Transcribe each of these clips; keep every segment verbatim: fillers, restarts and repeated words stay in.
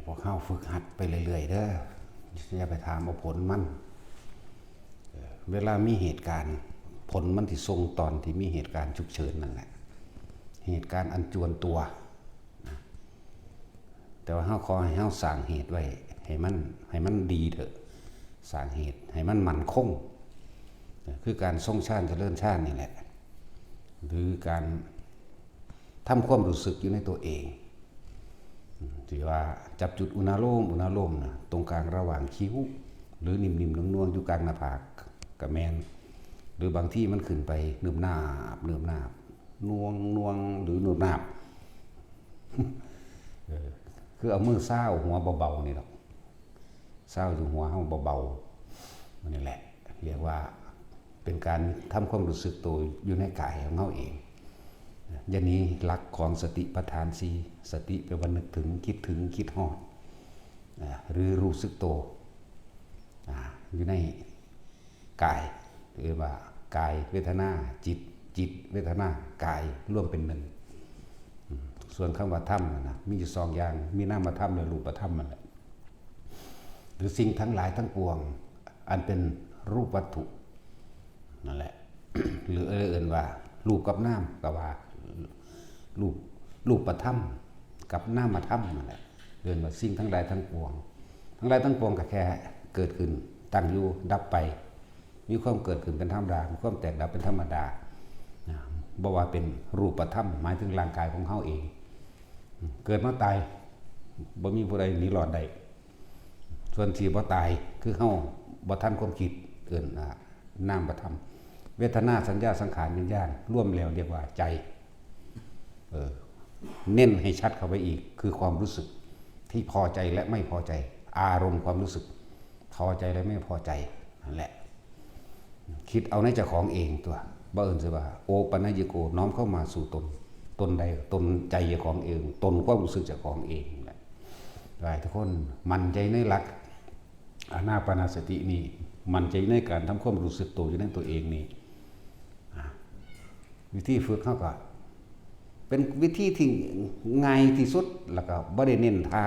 พวกเฮาฝึกหัดไปเรื่อยๆเด้อ อย่าไปถามเอาผลมัน เวลามีเหตุการณ์ ผลมันสิส่งตอนที่มีเหตุการณ์ฉุกเฉินนั่นแหละ เหตุการณ์อันจวนตัวนะ แต่ว่าเฮาขอให้เฮาสร้างเหตุไว้ ให้มันให้มันดีเถอะ สร้างเหตุให้มันมั่นคง คือการทรงฌานเจริญฌานนี่แหละ หรือการทำความรู้สึกอยู่ในตัวเอง ที่ว่าจับจุดอุณาโลม อุณาโลมนะ ตรงกลางระหว่างคิ้ว หรือนิ่มๆนวลๆอยู่กลางหน้าผากก็แม่น หรือบางทีมันขึ้นไปเนิบนาบเนิบนาบนวงนวงหรือเนิบนาบ เออ คือเอามือซาวหัวเบาๆนี่หรอก ซาวอยู่หัวเฮาเบาๆ มันนี่แหละ เรียกว่าเป็นการทำความรู้สึกตัวอยู่ในกายของเฮาเอง อย่าหนีหลักของสติปัฏฐานสี่ สติแปลว่านึกถึง คิดถึง คิดฮอด อ่า หรือรู้สึกตัว อ่า อยู่ในกาย เรียกว่ากายเวทนา จิต จิตเวทนา กายรวมเป็นหนึ่ง อืม ส่วนคำว่าธรรมน่ะนะ มีอยู่สองอย่าง มีนามธรรมและรูปธรรมนั่นแหละ หรือสิ่งทั้งหลายทั้งปวง อันเป็นรูปวัตถุ นั่นแหละ หรือเอิ้นว่ารูปกับนามก็ว่า รูป รูปธรรมกับนามธรรมนั่นแหละ เอิ้นว่าสิ่งทั้งหลายทั้งปวง ทั้งหลายทั้งปวงก็แค่เกิดขึ้น ตั้งอยู่ ดับไป มีความเกิดขึ้นเป็นธรรมดา มีความแตกดับเป็นธรรมดา นะ บ่ว่าเป็นรูปธรรม หมายถึงร่างกายของเฮาเอง เกิดมาตาย บ่มีผู้ใดหนีรอดได้ ส่วนที่บ่ตาย คือเฮาบ่ทันความคิด เอิ้นว่านามธรรม เวทนา สัญญา สังขาร วิญญาณ รวมแล้วเรียกว่าใจ เออ เน้นให้ชัดเข้าไปอีก คือความรู้สึกที่พอใจและไม่พอใจ อารมณ์ความรู้สึก พอใจและไม่พอใจ นั่นแหละ คิดเอาในเจ้าของเองตัว บ่เอิ้นสิว่า โอปัญญิโก น้อมเข้ามาสู่ตน ตนใด ตนใจเจ้าของเอง ตนความรู้สึกเจ้าของเองแหละ หลายทุกคนมั่นใจในหลักอานาปานสตินี่ มั่นใจในการทำความรู้สึกตัวอยู่ในตัวเองนี่ อ่ะ วิธีฝึกเฮาก็ เป็นวิธีที่ง่ายที่สุด แล้วก็บ่ได้เน้นท่า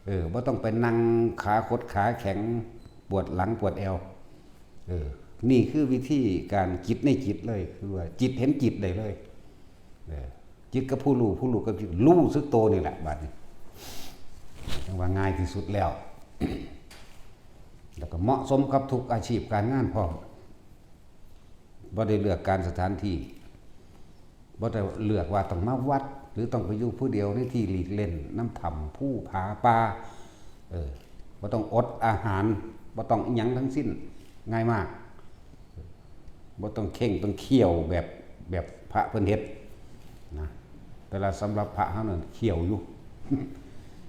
เออ บ่ต้องไปนั่งขาขดขาแข็ง ปวดหลังปวดแอว เออ นี่คือวิธีการจิตในจิตเลย คือว่าจิตเห็นจิตได้เลย เออ จิตกับผู้รู้ ผู้รู้กับจิต รู้สึกตัวนี่แหละ บัดนี้ จั่งว่าง่ายที่สุดแล้ว แล้วก็เหมาะสมกับทุกอาชีพการงานพร้อม บ่ได้เลือกการสถานที่ บ่ได้เลือกว่าต้องมาวัด หรือต้องไปอยู่ผู้เดียวในที่หลีกเล่น นำถ้ำ ภู ผา ป่า เออ บ่ต้องอดอาหาร บ่ต้องอิหยังทั้งสิ้น ง่ายมาก บ่ต้องเข่งต้องเคี่ยวแบบ แบบพระเพิ่นเฮ็ดนะ แต่ละสำหรับพระเฮานั่นเคี่ยวอยู่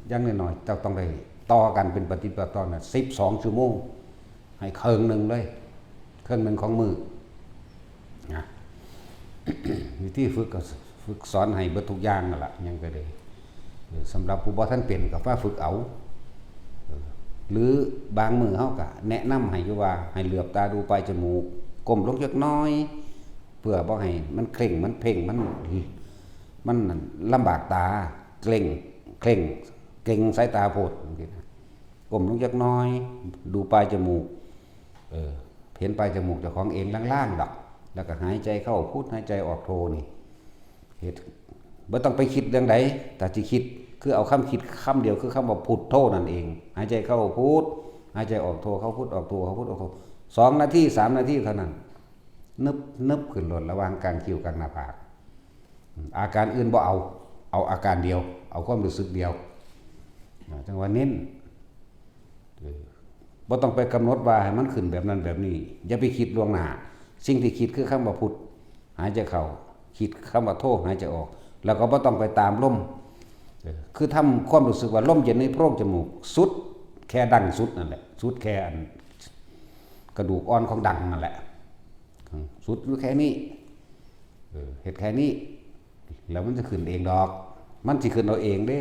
อย่างน้อยๆ เจ้าต้องได้ต่อกันเป็นปฏิปต่อน่ะ สิบสองชั่วโมง ให้เคิ่งหนึ่งเลย เคิ่งหนึ่งของมื้อนะ วิธีฝึกก็ฝึกสอนให้เบิดทุกอย่างนั่นล่ะ หยังก็ได้ เออ สำหรับผู้บ่ทันเป็นก็มาฝึกเอา เออ หรือบางมื้อเฮาก็แนะนำให้อยู่ว่าให้เหลือบตาดูปลายจมูก ก้มลงจักหน่อย เพื่อบ่ให้มันเคร่ง มันเพ่ง มัน มันลำบากตา เกร็ง เคร่ง เกร็งสายตาโพดจังซี้นะ ก้มลงจักหน่อย ดูปลายจมูก เออ เห็นปลายจมูกเจ้าของเองล่างๆดอก แล้วก็หายใจเข้าพุท หายใจออกโทนี่ เฮ็ด บ่ต้องไปคิดเรื่องใด ถ้าสิคิด คือเอาคำคิดคำเดียว คือคำว่าพุทโธนั่นเอง หายใจเข้าพุท หายใจออกโท เข้าพุท ออกโท เข้าพุท ออกโท สองนาที สามนาทีเท่านั้น นึบ นึบขึ้นโลด ระหว่างกลางคิ้วกลางหน้าผาก อาการอื่นบ่เอา เอาอาการเดียว เอาความรู้สึกเดียว อ่า จั่งว่าเน้น เออ บ่ต้องไปกำหนดว่าให้มันขึ้นแบบนั้นแบบนี้ อย่าไปคิดล่วงหน้า สิ่งที่คิดคือคำว่าพุท หายใจเข้า คิดคำว่าโท หายใจออก แล้วก็บ่ต้องไปตามลม เออ คือทำความรู้สึกว่าลมเย็นในโพรงจมูก สุดแค่ดั้งสุดนั่นแหละ สุดแค่อันกระดูกอ่อนของดั้งนั่นแหละ สุดอยู่แค่นี้ เออ เฮ็ดแค่นี้ แล้วมันจะขึ้นเองดอก มันสิขึ้นเอาเองเด้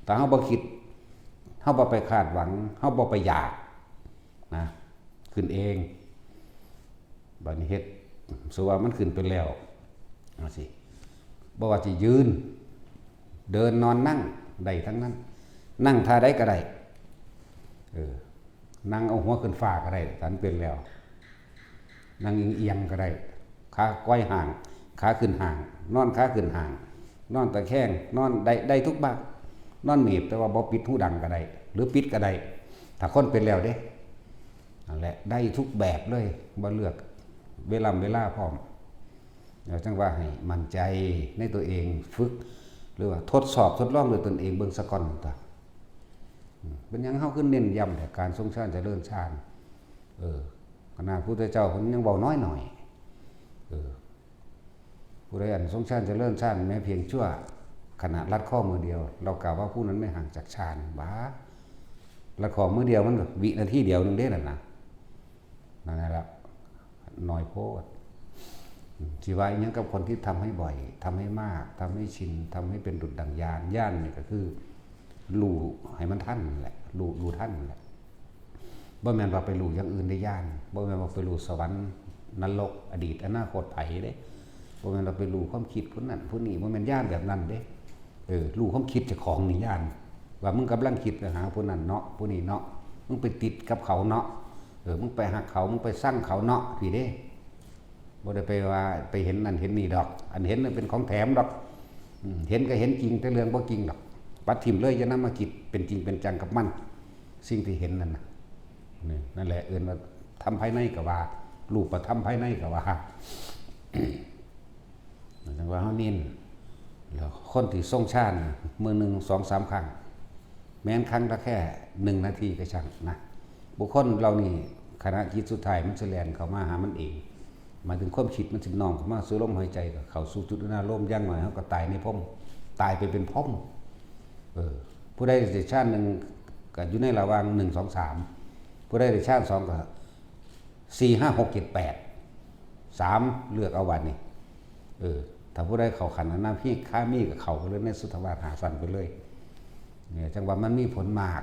ถ้าเฮาบ่คิด เฮาบ่ไปคาดหวัง เฮาบ่ไปอยาก นะ ขึ้นเอง บัดนี้เฮ็ด สมมุติว่ามันขึ้นไปแล้ว จั่งซี้ บ่ว่าสิยืน เดิน นอน นั่ง ได้ทั้งนั้น นั่งท่าใดก็ได้ เออ นั่งเอาหัวขึ้นฟ้าก็ได้ ถ้ามันเป็นแล้ว นั่งเอียงๆก็ได้ ขาไขว่ห้าง ขาขึ้นห้าง นอนขาขึ้นห้าง นอนตะแคง นอนได้ ได้ทุกแบบ นอนเมียบ แต่ว่าบ่ปิดหูดังก็ได้ หรือปิดก็ได้ ถ้าคนเป็นแล้วเด้ นั่นแหละ ได้ทุกแบบเลย บ่เลือกเวลา เวลาพร้อม แล้วจั่งว่าให้มั่นใจในตัวเอง ฝึก หรือว่าทดสอบทดลองด้วยตนเองเบิ่งซะก่อนตั๊ว อืม เป็นหยังเฮาคือเน้นย้ำแต่การทรงฌานเจริญฌาน เออ ขนาดพุทธเจ้าเพิ่นยังเว้าน้อยหน่อย เออ ผู้ใดอันทรงฌานเจริญฌานแม้เพียงชั่วขณะรัดข้อมือเดียว เรากล่าวว่าผู้นั้นไม่ห่างจากฌาน บ้า รัดข้อมือเดียวมันวินาทีเดียวหนึ่งเด้นั่นนะ นั่นแหละ น้อยโพด สิว่าอิหยังกับคนที่ทำให้บ่อย ทำให้มาก ทำให้ชิน ทำให้เป็นดุจดั่งญาณ ญาณนี่ก็คือ รู้ให้มันทันแหละ รู้ รู้ทันแหละ บ่แม่นว่าไปรู้อย่างอื่นได้ญาณ บ่แม่นว่าไปรู้สวรรค์ นรก อดีต อนาคตไผเด้ บ่แม่นว่าไปรู้ความคิดผู้นั้นผู้นี้ บ่แม่นญาณแบบนั้นเด้ เออ รู้ความคิดเจ้าของนี่ญาณ ว่ามึงกำลังคิดไปหาผู้นั้นเนาะ ผู้นี้เนาะ มึงไปติดกับเขาเนาะ เออ มึงไปฮักเขา มึงไปซังเขาเนาะ ซี้เด้ บ่ได้ไปว่าไปเห็นนั่นเห็นนี่ดอก อันเห็นนั่นเป็นของแถมดอก อืม เห็นก็เห็นจริง แต่เรื่องบ่จริงดอก ปัดถิ่มเลย อย่านำมาคิดเป็นจริงเป็นจังกับมัน สิ่งที่เห็นนั่นน่ะ นี่ นั่นแหละเอิ้นว่าธรรมภายในก็ว่า รูปธรรมภายในก็ว่า จั่งว่าเฮาเน้น แล้วคนที่ทรงฌานน่ะ มื้อหนึ่งสองสามครั้ง แม้นครั้งละแค่หนึ่งนาทีก็ช่างนะ บุคคลเหล่านี้ขณะจิตสุดท้ายมันสิแล่นเข้ามาหามันเอง หมายถึงความคิดมันสิน้อมเข้ามาสู่ลมหายใจ ก็เข้าสู่จุดอนาโลม อย่างน้อยเฮาก็ตายในพรหม ตายไปเป็นพรหม เออ ผู้ใดได้ฌานหนึ่งก็อยู่ในระหว่างหนึ่ง สอง สาม ผู้ใดได้ฌานสองก็ สี่ ห้า หก เจ็ด แปด สาม เลือกเอาวันนี้ เออ ถ้าผู้ใดเข้าขันธ์อนาคามีก็เข้าไปเลยในสุทธาวาสห้าชั้นไปเลย เนี่ย จั่งว่ามันมีผลมาก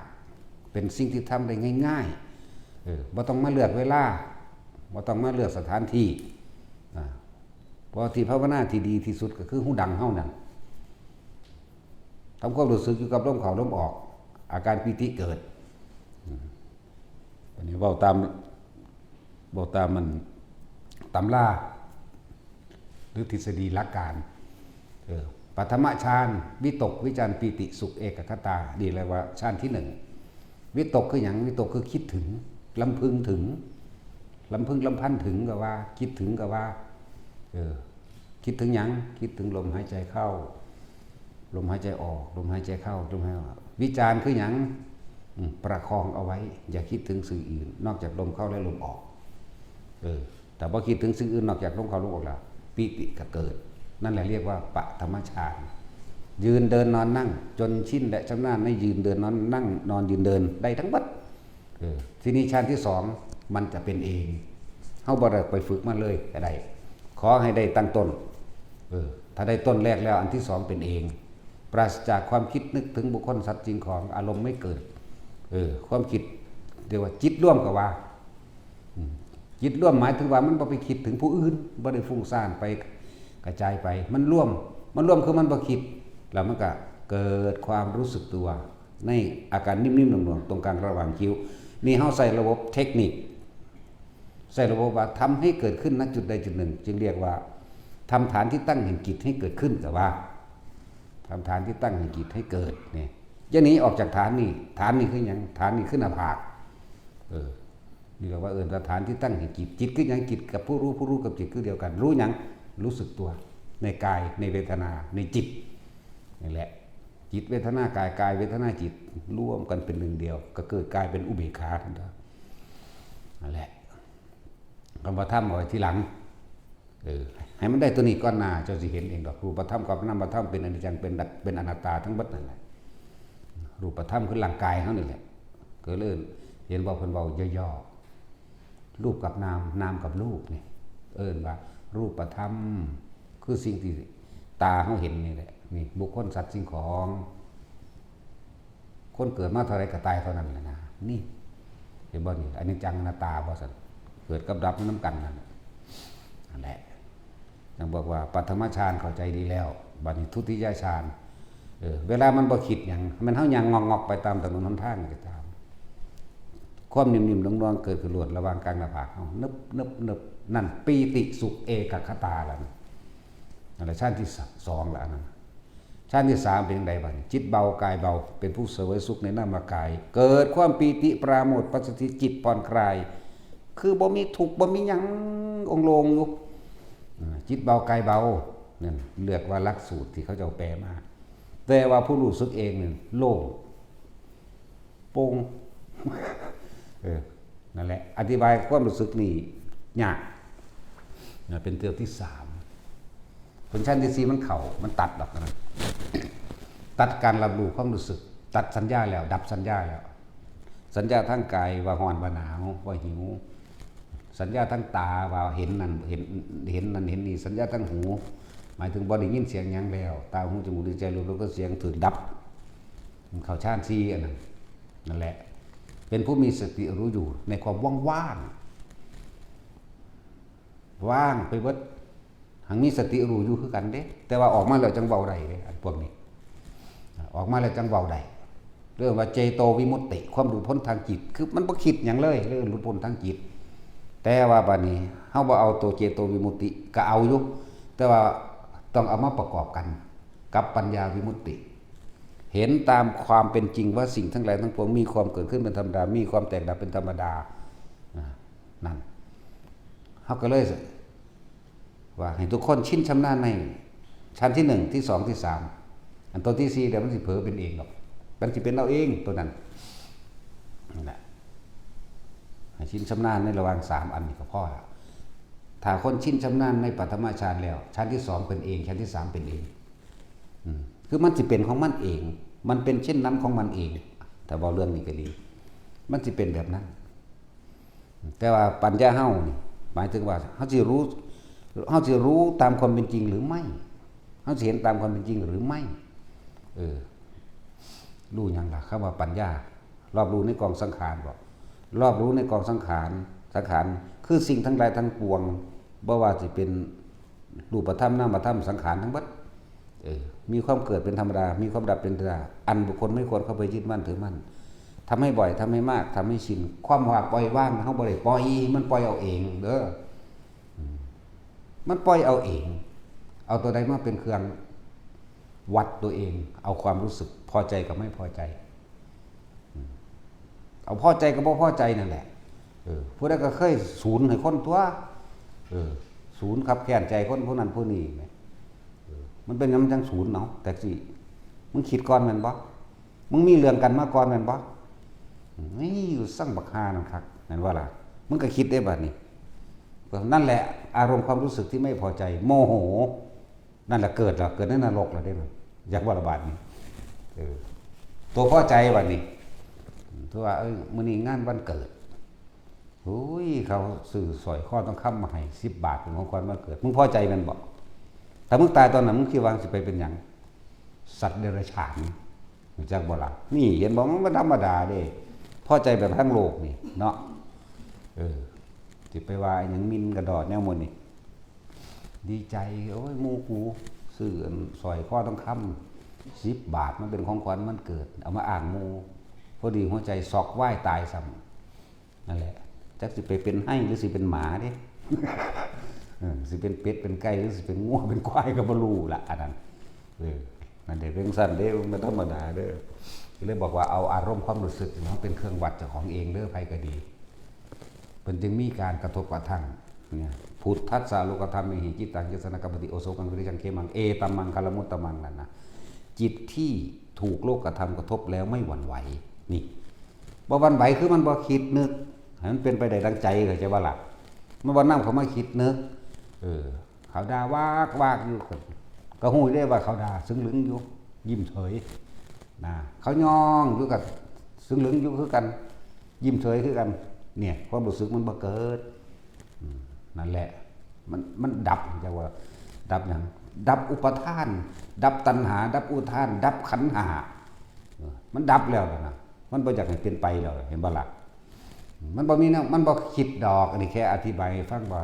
เป็นสิ่งที่ทำได้ง่ายๆ เออ บ่ต้องมาเลือกเวลา บ่ต้องมาเลือกสถานที่ อ่า เพราะที่ภาวนาที่ดีที่สุดก็คือหูดังเฮานั่น ทำความรู้สึกอยู่กับลมเข้าลมออก อาการปีติเกิด อืม อันนี้เว้าตาม เว้าตามมันตำรา หรือทฤษฎีหลักการ เออ ปฐมฌาน วิตก วิจาร ปีติ สุข เอกัคคตา นี่เรียกว่าฌานที่หนึ่ง วิตกคือหยัง วิตกคือคิดถึง รำพึงถึง รำพึงรำพันถึงก็ว่า คิดถึงก็ว่า เออ คิดถึงหยัง คิดถึงลมหายใจเข้า ลมหายใจออก ลมหายใจเข้า ลมหายใจออก วิจารคือหยัง อืม ประคองเอาไว้ อย่าคิดถึงสิ่งอื่น นอกจากลมเข้าและลมออก เออ แต่พอคิดถึงสิ่งอื่นนอกจากลมเข้าลมออกแล้ว ปีติก็เกิด นั่นแหละเรียกว่าปฐมฌาน ยืนเดินนอนนั่ง จนชินและชำนาญในยืนเดินนอนนั่ง นอนยืนเดินได้ทั้งหมด เออ ทีนี้ฌานที่สองมันจะเป็นเอง เฮาบ่ได้ไปฝึกมาเลยก็ได้ ขอให้ได้ตั้งต้น เออ ถ้าได้ต้นแรกแล้วอันที่สองเป็นเอง ปราศจากความคิดนึกถึงบุคคลสัตว์สิ่งของ อารมณ์ไม่เกิด เออ ความคิดเรียกว่าจิตรวมก็ว่า อืม จิตรวมหมายถึงว่ามันบ่ไปคิดถึงผู้อื่น บ่ได้ฟุ้งซ่านไปกระจายไป มันรวม มันรวมคือมันบ่คิด แล้วมันก็เกิดความรู้สึกตัว ในอาการนิ่มๆหน่วงๆตรงกลางระหว่างคิ้ว นี่เฮาใช้ระบบเทคนิค ใช้ระบบว่าทำให้เกิดขึ้น ณ จุดใดจุดหนึ่ง จึงเรียกว่าทำฐานที่ตั้งแห่งจิตให้เกิดขึ้น ก็ว่าทำฐานที่ตั้งแห่งจิตให้เกิด เนี่ย อย่าหนีออกจากฐานนี่ ฐานนี่คือหยัง ฐานนี่คือหน้าผาก เออ นี่เรียกว่าเอิ้นว่าฐานที่ตั้งแห่งจิต จิตคือหยัง จิตกับผู้รู้ ผู้รู้กับจิตคือเดียวกัน รู้หยัง รู้สึกตัว ในกาย ในเวทนา ในจิต นี่แหละ จิตเวทนากาย กายเวทนาจิต รวมกันเป็นหนึ่งเดียว ก็เกิดกลายเป็นอุเบกขาทันที นั่นแหละ คำว่าธรรมเอาไว้ทีหลัง เออ ให้มันได้ตัวนี้ก่อนหน้า เจ้าสิเห็นเองดอก รูปธรรมกับนามธรรมเป็นอนิจจัง เป็นดัก เป็นอนัตตาทั้งหมดนั่นแหละ รูปธรรมคือร่างกายเฮานี่แหละ ก็เลยเห็นว่าเพิ่นเว้าย่อๆ รูปกับนาม นามกับรูปนี่ เอิ้นว่ารูปธรรม คือสิ่งที่ตาเฮาเห็นนี่แหละ นี่ บุคคลสัตว์สิ่งของ คนเกิดมาเท่าใดก็ตายเท่านั้นแหละนะ นี่ เห็นบ่นี่ อนิจจังอนัตตาบ่ซั่น เกิดกับดับมันนำกันนั่น นั่นแหละ ยังบอกว่าปฐมฌานเข้าใจดีแล้ว บัดนี้ทุติยฌาน เออ เวลามันบ่คิดหยัง มันเฮาย่างงอกๆไปตามถนนหนทางก็ตาม ความนิ่มๆนวลๆเกิดขึ้นโลดระหว่างกลางหน้าผากเฮา นึบๆๆ นั่น ปีติสุขเอกัคคตาแล้วนะ นั่นแหละฌานที่สองละอันนั้น ฌานที่สามเป็นจั่งใดบัดนี้ จิตเบากายเบา เป็นผู้เสวยสุขในนามกาย เกิดความปีติปราโมทย์ ปัสสติ จิตผ่อนคลาย คือบ่มีทุกข์ บ่มีหยัง โล่งๆอยู่ อ่า จิตเบากายเบา นั่นเรียกว่าหลักสูตรที่เขาเจ้าแปลมา แต่ว่าผู้รู้สึกเองนี่โล่ง โปร่ง เออ นั่นแหละ อธิบายความรู้สึกนี่ยากนะ เป็นเทือกที่สาม เป็นฌานที่สี่มันเข้า มันตัดดอกนะ ตัดการรับรู้ความรู้สึก ตัดสัญญาแล้ว ดับสัญญาแล้ว สัญญาทางกายว่าร้อนว่าหนาวว่าหิว สัญญาทางตาว่าเห็นนั่น เห็น เห็นนั่นเห็นนี่ สัญญาทางหู หมายถึงบ่ได้ยินเสียงหยังแล้ว ตา หู จมูก ลิ้น ใจ รส แล้วก็เสียงถูกดับ มันเข้าฌานสี่อันนั้น นั่นแหละ เป็นผู้มีสติรู้อยู่ในความว่างๆ ว่างไปเบิด หังมีสติรู้อยู่คือกันเด้ แต่ว่าออกมาแล้วจั่งเว้าได้เด้ อันพวกนี้ ออกมาแล้วจั่งเว้าได้ เรียกว่าเจโตวิมุตติ ความหลุดพ้นทางจิต คือมันบ่คิดหยังเลย เรื่องหลุดพ้นทางจิต แต่ว่าบัดนี้เฮาบ่เอาตัวเจโตวิมุตติ ก็เอาอยู่ แต่ว่าต้องเอามาประกอบกันกับปัญญาวิมุตติ เห็นตามความเป็นจริงว่าสิ่งทั้งหลายทั้งปวงมีความเกิดขึ้นเป็นธรรมดา มีความแตกดับเป็นธรรมดา อ่า นั่น เฮาก็เลย ว่าให้ทุกคนชินชำนาญในฌานที่หนึ่ง ที่สอง ที่สาม อันตัวที่สี่เดี๋ยวมันสิเผลอเป็นเองดอก มันสิเป็นเอาเองตัวนั้น นั่นแหละ ให้ชินชำนาญในระหว่างสามอันนี้ก็พอละ ถ้าคนชินชำนาญในปฐมฌานแล้ว ฌานที่สองเป็นเอง ฌานที่สามเป็นเอง อืม คือมันสิเป็นของมันเอง มันเป็นเช่นนั้นของมันเอง ถ้าเว้าเรื่องนี้ก็ดี มันสิเป็นแบบนั้น แต่ว่าปัญญาเฮานี่ หมายถึงว่าเฮาสิรู้ เฮาสิรู้ตามความเป็นจริงหรือไม่ เฮาสิเห็นตามความเป็นจริงหรือไม่ เออ รู้หยังล่ะ คำว่าปัญญา รอบรู้ในกองสังขารบ่ รอบรู้ในกองสังขาร สังขาร คือสิ่งทั้งหลายทั้งปวง บ่ว่าสิเป็นรูปธรรม นามธรรม สังขารทั้งเบิด เออ มีความเกิดเป็นธรรมดา มีความดับเป็นธรรมดา อันบุคคลไม่ควรเข้าไปยึดมั่นถือมั่น ทำให้บ่อย ทำให้มาก ทำให้ชิน ความว่าปล่อยวาง เฮาบ่ได้ปล่อย มันปล่อยเอาเองเด้อ อืม มันปล่อยเอาเอง เอาตัวใดมาเป็นเครื่องวัดตัวเอง เอาความรู้สึกพอใจกับไม่พอใจ อืม เอาพอใจกับบ่พอใจนั่นแหละ เออ ผู้ใดก็เคยสูนให้คนตัว เออ สูนคับแค้นใจคนผู้นั้นผู้นี้แหม เออ มันเป็นหยังมันจั่งสูนเนาะ แต่สิ มึงคิดก่อนแม่นบ่ มึงมีเรื่องกันมาก่อนแม่นบ่ นี่อยู่สั่งบักฮานั่นคัก แม่นบ่ล่ะ มึงก็คิดได้บัดนี้ นั่นแหละ อารมณ์ความรู้สึกที่ไม่พอใจ โมโห นั่นแหละเกิดแล้ว เกิดในนรกแล้วเด้ อยากว่าละบาดนี้ เออ ตัวพอใจบัดนี้ ถือว่า เอ้ย มื้อนี้งานวันเกิด โอ้ย เขาซื้อสร้อยคอทองคำมาให้สิบบาท เป็นของขวัญวันเกิด มึงพอใจแม่นบ่ ถ้ามึงตายตอนนั้น มึงคิดว่าสิไปเป็นหยัง สัตว์เดรัจฉาน รู้จักบ่ล่ะ นี่เห็นบ่ มันบ่ธรรมดาเด้ พอใจแบบทั้งโลกนี่เนาะ เออ สิไปว่าหยังหมิ่นกระดอดแนวหมู่นี้ ดีใจ โอ้ย หมู่กูซื้ออันสร้อยคอทองคำสิบบาท มันเป็นของขวัญวันเกิด เอามาอ้างหมู่ พอดีหัวใจช็อกวายตายซ้ำ นั่นแหละ จักสิไปเป็นไฮ่หรือสิเป็นหมาเด้ เออ สิเป็นเป็ดเป็นไก่หรือสิเป็นงัวเป็นควายก็บ่รู้ละ อันนั้น เออ นั่นเด้ เป็นซั่นเด้ มันบ่ธรรมดาเด้อ ก็เลยบอกว่าเอาอารมณ์ความรู้สึกนี่มาเป็นเครื่องวัดเจ้าของเองเด้อ ไผก็ดี เพิ่นจึงมีการกระทบกระทั่ง เนี่ย พุทธัสสะโลกัฏฐาเมหิ จิตตัง ยะสสะ นะ คัมปติ โอโสกัง วิริยัง เขมัง เอตัมมังคลมุตตมัง นั่นนะ จิตที่ถูกโลกธรรมกระทบแล้วไม่หวั่นไหว นี่ บ่หวั่นไหวคือมันบ่คิดนึก ให้มันเป็นไปได้ดังใจ เข้าใจบ่ล่ะ มันบ่นำเข้ามาคิดนึก เออ เขาด่าวากวากอยู่ ก็ ก็ฮู้ได้ว่าเขาด่า ซึ่งลึงอยู่ ยิ้มเฉย นะ เขาย่องอยู่ ก็ซึ่งลึงอยู่คือกัน ยิ้มเฉยคือกัน เนี่ย ความรู้สึกมันบ่เกิด อืม นั่นแหละ มัน มันดับ จั่งว่า ดับหยัง ดับอุปาทาน ดับตัณหา ดับอุปาทาน ดับขันธ์ห้า เออ มันดับแล้วนะ มันบ่อยากให้เป็นไปแล้ว เห็นบ่ล่ะ มันบ่มีแนว มันบ่คิดดอก อันนี้แค่อธิบายให้ฟังว่า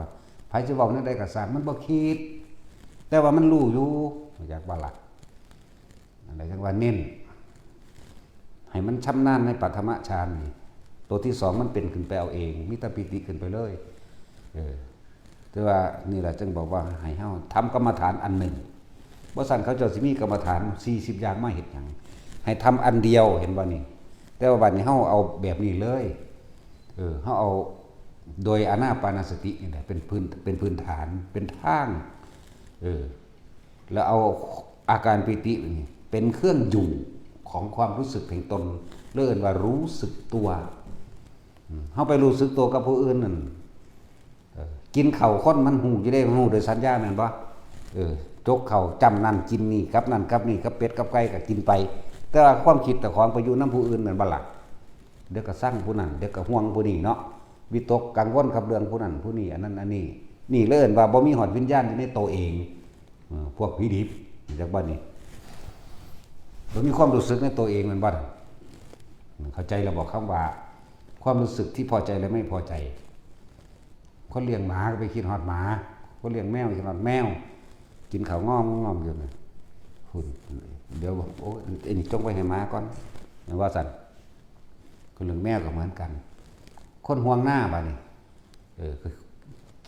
ไผสิเว้าแนวใดก็ซ่าง มันบ่คิด แต่ว่ามันรู้อยู่ รู้จักบ่ล่ะ แล้วจังว่าเน้น ให้มันชำนาญในปฐมฌานนี่ ตัวที่สองมันเป็นขึ้นไปเอาเอง มีแต่ปีติขึ้นไปเลย เออ แต่ว่านี่แหละจึงบอกว่าให้เฮาทำกรรมฐานอันหนึ่ง บ่ซั้นเขาเจ้าสิมีกรรมฐานสี่สิบอย่างมาเฮ็ดหยัง ให้ทำอันเดียว เห็นบ่นี่ แต่ว่าบัดนี้เฮาเอาแบบนี้เลย เออ เฮาเอาโดยอานาปานสตินี่แหละ เป็นพื้น เป็นพื้นฐาน เป็นทาง เออ แล้วเอาอาการปีตินี่เป็นเครื่องอยู่ของความรู้สึกแห่งตน เรียกว่ารู้สึกตัว อืม เฮาไปรู้สึกตัวกับผู้อื่นนั่น เออ กินข้าวคนมันฮู้อยู่เด้ มันฮู้โดยสัญญาแม่นบ่ เออ จกข้าวจ้ำนั่นกินนี่ กับนั่นกับนี่ กับเป็ดกับไก่ก็กินไป แต่ว่าความคิดเจ้าของไปอยู่นำผู้อื่นแม่นบ่ล่ะ เดี๋ยวก็ซังผู้นั้น เดี๋ยวก็ห่วงผู้นี้เนาะ วิตกกังวลกับเรื่องผู้นั้นผู้นี้ อันนั้นอันนี้ นี่เลยเอิ้นว่าบ่มีฮอดวิญญาณอยู่ในตัวเอง เออ พวกผีดิบ จักบ่นี่ บ่มีความรู้สึกในตัวเองแม่นบ่ เข้าใจแล้วบ่ คำว่า ความรู้สึกที่พอใจและไม่พอใจ คนเลี้ยงหมาก็ไปคิดฮอดหมา คนเลี้ยงแมวคิดฮอดแมว กินข้าวง่อมง่อมอยู่นะ คุณ เดี๋ยว โอ้ ไอ้นี่จงไว้ให้หมาก่อน ว่าซั่น คนเลี้ยงแมวก็เหมือนกัน คนห่วงนาบัดนี้ เออ คือ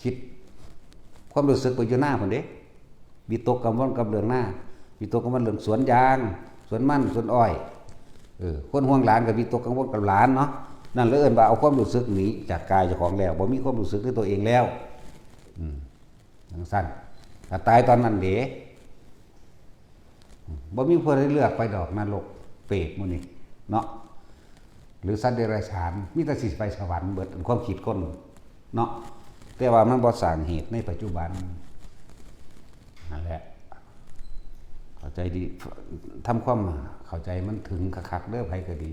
คิด ความรู้สึกไปอยู่นาพุ้นเด้ วิตกกังวลกับเรื่องนา วิตกกังวลเรื่องสวนยาง สวนมัน สวนอ้อย เออ คนห่วงหลานก็วิตกกังวลกับหลานเนาะ นั่นเลยเอิ้นว่าเอาความรู้สึกหนีจากกายเจ้าของแล้ว บ่มีความรู้สึกในตัวเองแล้ว อืม จังซั่น ถ้าตายตอนนั้นเด้ บ่มีผู้ใดเลือกไปดอกนรกเปรตหมู่นี้เนาะ หรือสัตว์เดรัจฉาน มีแต่สิไปสวรรค์เบิด ความคิดคนเนาะ แต่ว่ามันบ่สร้างเหตุในปัจจุบัน นั่นแหละ เข้าใจดี ทำความเข้าใจมันถึงคักๆเด้อ ไผก็ดี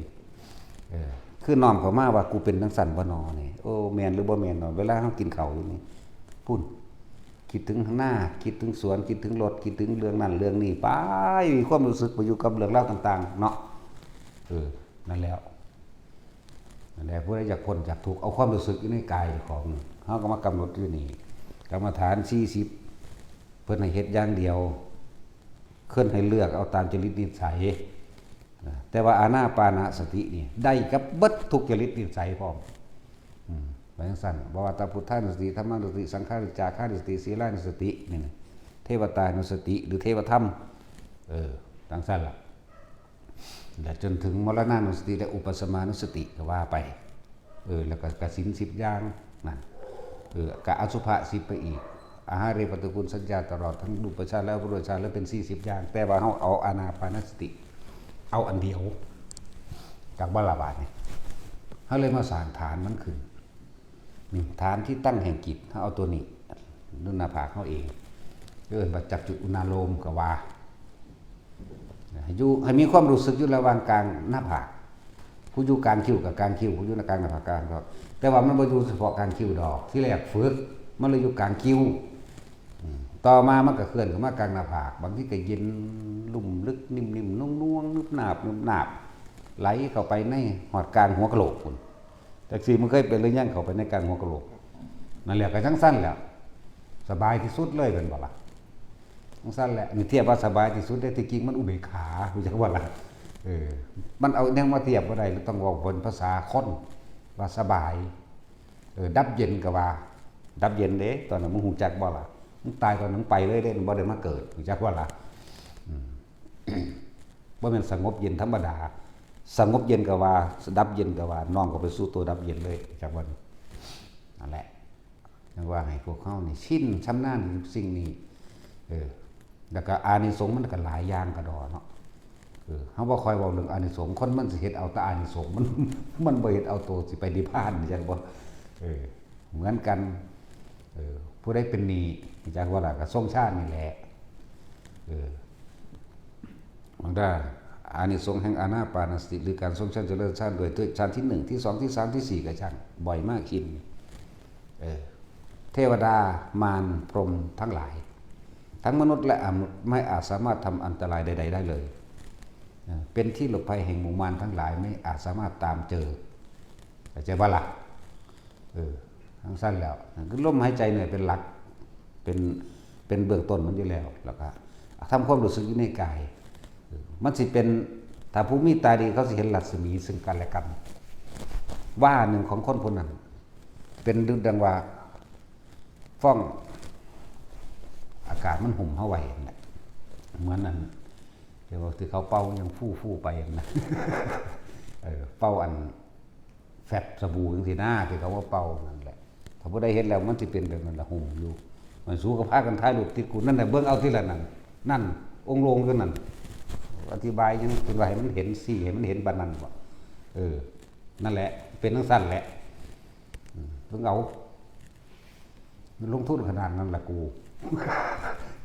เออ คือน้อมเข้ามาว่ากูเป็นจังซั่นบ่นอนี่ โอ้ แม่นหรือบ่แม่นนอ เวลาเฮากินข้าวอยู่นี่ พุ้น คิดถึงนา คิดถึงสวน คิดถึงรถ คิดถึงเรื่องนั้นเรื่องนี้ ไป มีความรู้สึกไปอยู่กับเรื่องราวต่างๆ เนาะ เออ นั่นแหละ นั่นแหละ ผู้ใดอยากพ้นจากทุกข์ เอาความรู้สึกอยู่ในกายของ เฮาก็มากำหนดอยู่นี่ กรรมฐานสี่สิบ เพิ่นให้เฮ็ดอย่างเดียว เพิ่นให้เลือกเอาตามจริตนิสัย นะ แต่ว่าอานาปานสตินี่ ได้กับเบิดทุกจริตนิสัยพร้อม อืม ว่าจังซั่น บ่ว่าแต่พุทธานุสติ ธัมมานุสติ สังขานุสติ จาคานุสติ สีลานุสติ นี่นะ เทวตานุสติ หรือเทวธรรม เออ จังซั่นล่ะ และจนถึงมรณานุสติ และอุปสมานุสติ ก็ว่าไป เออ แล้วก็กสิณสิบอย่าง นั่น เออ กะอสุภะสิบไปอีก อาหาเรปฏิกูลสัญญา ตลอดทั้งรูปฌานและอรูปฌาน แล้วเป็นสี่สิบอย่าง แต่ว่าเฮาเอาอานาปานสติ เอาอันเดียว จากบ่ละบาดนี่ เฮาเลยมาสร้างฐานมันขึ้น นี่ ฐานที่ตั้งแห่งจิต เฮาเอาตัวนี้ นุ่นหน้าผากเฮาเอง เอิ้นว่าจักจุอุณาโลมก็ว่า ให้อยู่ ให้มีความรู้สึกอยู่ระหว่างกลางหน้าผาก ผู้อยู่กลางคิ้วกับกลางคิ้ว ผู้อยู่ในกลางหน้าผากกลางก็ แต่ว่ามันบ่อยู่เฉพาะกลางคิ้วดอก ที่แรกฝึก มันเลยอยู่กลางคิ้ว อืม ต่อมามันก็เคลื่อนเข้ามากลางหน้าผาก บางทีก็เย็นลุ่มลึกนิ่มๆ นุ่งๆ นึบหนาบนึบหนาบ ไหลเข้าไปในฮอดกลางหัวกะโหลกพุ้น จักซี่มันเคยเป็นหรือยัง เข้าไปในกลางหัวกะโหลก นั่นแหละก็จังซั่นแหละ สบายที่สุดเลยแม่นบ่ล่ะ จังซั่นแหละ นี่เทียบว่าสบายที่สุดเด้ ที่จริงมันอุเบกขา รู้จักบ่ล่ะ เออ มันเอาแนวมาเทียบบ่ได้ ต้องเว้าเป็นภาษาคน ว่าสบาย เออ ดับเย็นก็ว่า ดับเย็นเด้ ตอนนั้นมึงรู้จักบ่ล่ะ มึงตายตอนนั้นไปเลยเด้ มึงบ่ได้มาเกิด รู้จักบ่ล่ะ อืม บ่แม่นสงบเย็นธรรมดา สงบเย็นก็ว่า ดับเย็นก็ว่า น้อมเข้าไปสู่ตัวดับเย็นเลย รู้จักบ่ นั่นแหละ จังว่าให้พวกเฮานี่ชินชำนาญกับสิ่งนี้ เออ แล้วก็อานิสงส์มันก็หลายอย่างกะดอเนาะ เออ เฮาบ่ค่อยเว้าเรื่องอานิสงส์ คนมันสิเฮ็ดเอาแต่อานิสงส์ มัน มันบ่เฮ็ดเอาตัวสิไปนิพพาน จังบ่ เออ เหมือนกัน เออ ผู้ใดเป็นหนี้ จักว่าล่ะ ก็ทรงฌานนี่แหละ เออ บางท่า อานิสงส์แห่งอานาปานสติ หรือการทรงฌานเจริญฌานด้วย ด้วยฌานที่หนึ่ง ที่สอง ที่สาม ที่สี่ ก็ช่าง บ่อยมากคิน เออ เทวดา มาร พรหมทั้งหลาย ทั้งมนุษย์และอมนุษย์ไม่อาจสามารถทำอันตรายใดๆได้เลย เออ เป็นที่หลบภัยแห่งหมู่มารทั้งหลาย ไม่อาจสามารถตามเจอ เข้าใจบ่ล่ะ เออ จังซั่นแล้ว นั่นคือลมหายใจเนี่ยเป็นหลัก เป็น เป็นเบื้องต้นมันอยู่แล้ว แล้วก็ทำความรู้สึกอยู่ในกาย เออ มันสิเป็น ถ้าผู้มีตาดีเขาสิเห็นรัศมีซึ่งกันและกัน ว่าหนึ่งของคนผู้นั้น เป็นดุจดังว่าฟ้อง อากาศมันห่มเฮาไว้นั่นแหละ เหมือนอันเดี๋ยวที่เขาเป่ายังฟู่ๆไปนั่นนะ เออ เป่าอัน แฟบสบู่จังซี่นะ ที่เขาว่าเป่านั่นแหละ ถ้าผู้ใดเห็นแล้วมันสิเป็นแบบนั้นละ ห่มอยู่ มันสู้กับพากันถ่ายรูปติดกูนั่นแหละ เบิ่งเอาทีละนั่น นั่น องค์ลงอยู่นั่น อธิบายยังเป็นว่าให้มันเห็นสิ ให้มันเห็นปานนั้นบ่ เออ นั่นแหละ เป็นจังซั่นแหละ อืม เบิ่งเอา มันลงทุนขนาดนั้นล่ะกู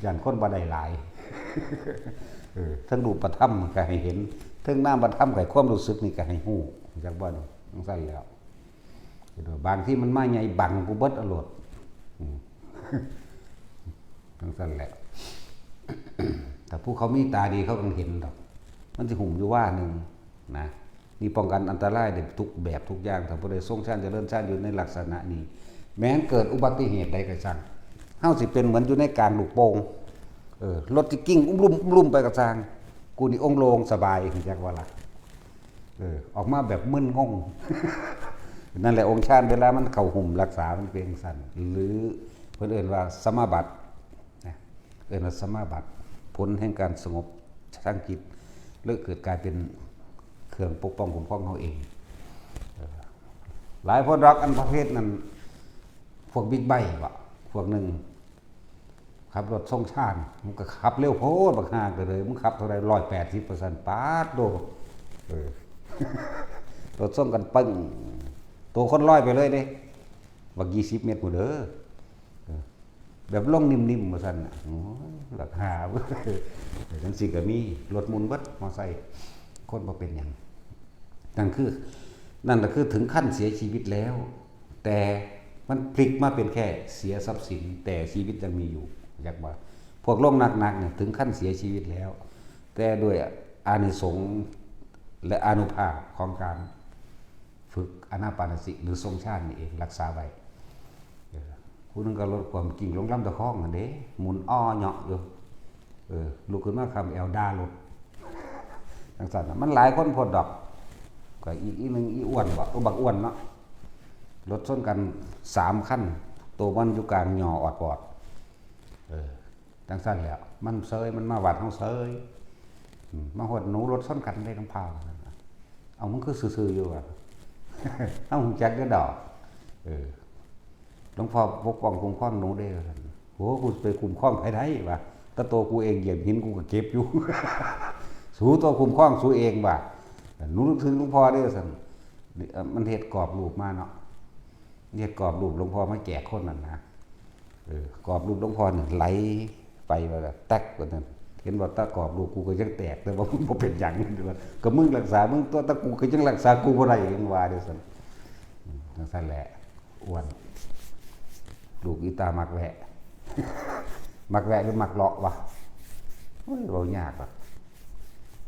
ย่านคนบ่ได้หลาย เออ ทั้งรูปธรรมก็ให้เห็น ทั้งนามธรรมก็ให้ความรู้สึกนี่ก็ให้ฮู้ จักบ่นี่ จังซั่นแหล้ว บางทีมันมาใหญ่บังกูเบิดเอาโลด อืม จังซั่นแหละ แต่ผู้เขามีตาดีเขาก็เห็นดอก มันสิห่มอยู่ว่าหนึ่งนะ นี่ป้องกันอันตรายได้ทุกแบบทุกอย่าง ถ้าผู้ใดทรงฌานเจริญฌานอยู่ในลักษณะนี้ แม้นเกิดอุบัติเหตุใดก็ช่าง เฮาสิเป็นเหมือนอยู่ในกลางลูกโป่ง เออ รถสิกิ้งอุ้มลุ่มอุ้มลุ่มไปก็ช่าง กูนี่องค์โลงสบาย จักว่าล่ะ เออ ออกมาแบบมึนงง นั่นแหละองค์ฌานเวลามันเข้าห่มรักษามันเป็นจั่งซั่น หรือเพิ่นเอิ้นว่าสมาบัตินะ เอิ้นว่าสมาบัติ ผลแห่งการสงบทางจิต แล้วเกิดกลายเป็นเครื่องปกป้องคุ้มครองเฮาเอง เออ หลายพวกดอกอันประเภทนั้น พวกบิ๊กไบค์บ่ พวกหนึ่ง ขับรถทรงฌาน มันก็ขับเร็วโพด บักห่าก็เลย มึงขับเท่าใด ร้อยแปดสิบ ว่าซั่น ป๊าดโด เออ รถทรงกันปึ้ง ตัวคนลอยไปเลยเด้ บัก ยี่สิบ เมตรพู้นเด้อ เออ แบบลงนิ่มๆ ว่าซั่นน่ะ โอ้ย บักห่า จังซี่ก็มี รถหมุนเบิด มอไซค์ คนบ่เป็นหยัง นั่นคือ นั่นก็คือถึงขั้นเสียชีวิตแล้ว แต่มันพลิกมาเป็นแค่เสียทรัพย์สิน แต่ชีวิตยังมีอยู่ อยากว่า พวกลงหนักๆ เนี่ย ถึงขั้นเสียชีวิตแล้ว แต่ด้วยอานิสงส์และอานุภาพของการฝึกอานาปานสติ หรือทรงฌานนี่เอง รักษาไว้ เออ ผู้หนึ่งก็ลดความกิ้งลงลำตะคองนั่นเด้ หมุนอ้อเหยาะอยู่ เออ ลุกขึ้นมาคำแอวด่ารถ จังซั่นน่ะ มันหลายคนโพดดอก ก็อีก อีกหนึ่ง อีอ้วนบ่ โอ้ บักอ้วนเนาะ รถชนกันสามคัน ตัวมันอยู่กลางหย่อออดปอด เออ จังซั่นแหละ มันเซย มันมาวัดเฮาเซย อืม มาฮอดหนูรถชนกันได้น้ำพาว เอา มึงคือซื่อๆ อยู่วะ เฮาฮู้จักเด้อดอก เออ หลวงพ่อปกป้องคุ้มครองหนูเด้อ ว่าซั่น โห กูไปคุ้มครองไผได้วะ แต่ตัวกูเองเหยียบหินกูก็เจ็บอยู่ สูตัวคุ้มครองสูเองวะ หนูนึกถึงหลวงพ่อเด้อ ว่าซั่น เอ่อ มันเฮ็ดกรอบรูปมาเนาะ เฮ็ดกรอบรูปหลวงพ่อมาแจกคนนั่นนะ เออ กรอบรูปหลวงพ่อนี่ไหลไปว่าแตกว่าซั่น เห็นว่าตะกรอบรูปกูก็ยังแตก แต่ว่ามันบ่เป็นหยัง ว่า ก็มึงรักษามึงตัว แต่กูก็ยังรักษากูบ่ได้ ยังว่าเด้อซั่น อืม จังซั่นแหละ อ้วน ลูกอีตามักแวะ มักแวะหรือมักเลาะวะ โอ้ย เว้ายากอะ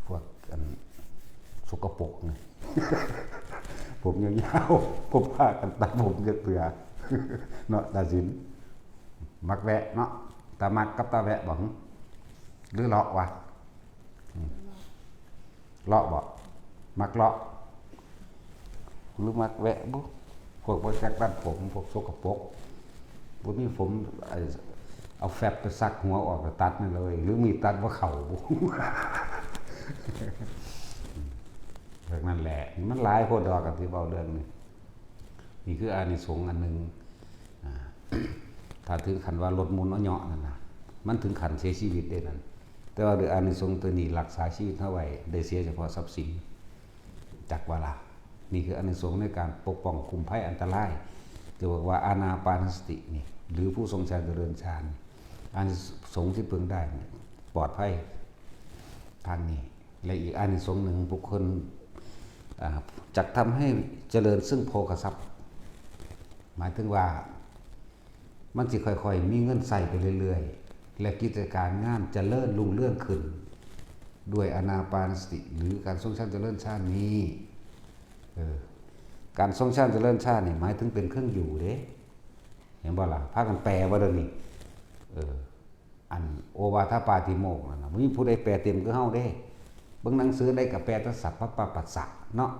พวกอันสกปรกไง ผมยาวๆ ผมพากันตัดผมจักเทื่อ เนาะ ตาสิน มักแวะเนาะ ตามักกับตาแวะบ่ หึ หรือเลาะวะ อืม เลาะบ่ มักเลาะ หรือมักแวะบุ พวกบ่จักตัดผม พวกสกปรก บ่มีผม ไอ้ เอาแฟบไปซักหัวออกแล้วตัดนั่นเลย หรือมีตัดบ่เข้าบุ แบบนั้นแหละ มันหลายโพดดอก กันที่เว้าเรื่องนี้ นี่คืออานิสงส์อันหนึ่ง อ่า ถ้าถึงขั้นว่ารถหมุนเอาเหยาะนั่นนะ มันถึงขั้นเสียชีวิตได้นั่น แต่ว่าด้วยอานิสงส์ตัวนี้รักษาชีวิตเฮาไว้ ได้เสียเฉพาะทรัพย์สิน จักว่าล่ะ นี่คืออานิสงส์ในการปกป้องคุ้มภัยอันตราย ที่บอกว่าอานาปานสตินี่ หรือผู้ทรงฌานเจริญฌาน อานิสงส์ที่พึงได้นี่ ปลอดภัย ทางนี้ และอีกอานิสงส์หนึ่ง บุคคล อ่า จักทำให้เจริญซึ่งโภคทรัพย์ หมายถึงว่า มันสิค่อยๆ มีเงินใช้ไปเรื่อยๆ และกิจการงานเจริญรุ่งเรืองขึ้น ด้วยอานาปานสติ หรือการทรงฌานเจริญฌานนี้ เออ การทรงฌานเจริญฌานนี่หมายถึงเป็นเครื่องอยู่เด้ เห็นบ่ล่ะ พากันแปลว่าเดี๋ยวนี้ เออ อันโอวาทปาติโมกข์นั่นน่ะ บ่มีผู้ใดแปลเต็มคือเฮาเด้ เบิ่งหนังสือได้ก็แปลแต่สัพพะปะปัสสะเนาะ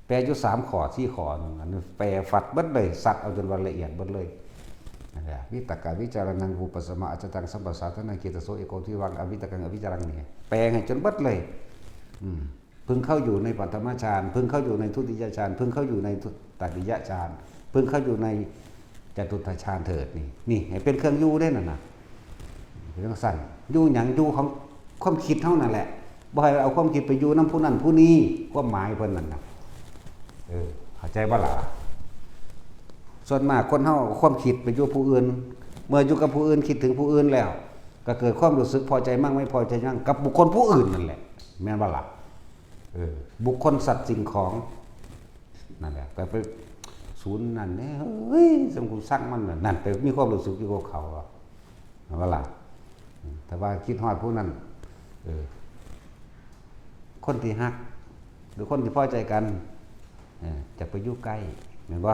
แปลอยู่สามข้อสี่ข้อหนึ่ง อันนี้แปลฟัดเบิดเลย ซัดเอาจนว่าละเอียดเบิดเลย นั่นแหละ วิตกะวิจารณัง วิปัสสมา อัจจตัง สัมปัสสาทะนัง เขตโส เอโก ทิวัง อวิตกัง อวิจารัง นี่ แปลให้จนเบิดเลย อืม เพิ่งเข้าอยู่ในปัทมฌาน เพิ่งเข้าอยู่ในทุติยฌาน เพิ่งเข้าอยู่ในทุตติยฌาน เพิ่งเข้าอยู่ในจตุตถฌานเถิด นี่ นี่ ให้เป็นเครื่องอยู่ได้นั่นน่ะ เป็นจั่งซั่น อยู่หยัง อยู่ของความคิดเฮานั่นแหละ บ่ให้เอาความคิดไปอยู่นำผู้นั้นผู้นี้ ความหมายเพิ่นนั่นน่ะ เออ เข้าใจบ่ล่ะ ส่วนมากคนเฮาเอาความคิดไปอยู่ผู้อื่น เมื่ออยู่กับผู้อื่น คิดถึงผู้อื่นแล้ว ก็เกิดความรู้สึกพอใจมั่งไม่พอใจมั่งกับบุคคลผู้อื่นนั่นแหละ แม่นบ่ล่ะ เออ บุคคลสัตว์สิ่งของ นั่นแหละ ไป ไปศูนย์นั่นเนี่ย เฮ้ย สมกูสั่งมันน่ะ นั่น ไปมีความรู้สึกอยู่กับเขาอะ แม่นบ่ล่ะ อืม แต่ว่าคิดฮอดผู้นั้น เออ คนที่ฮัก หรือคนที่พอใจกัน เออ จะไปอยู่ใกล้ แม่นบ่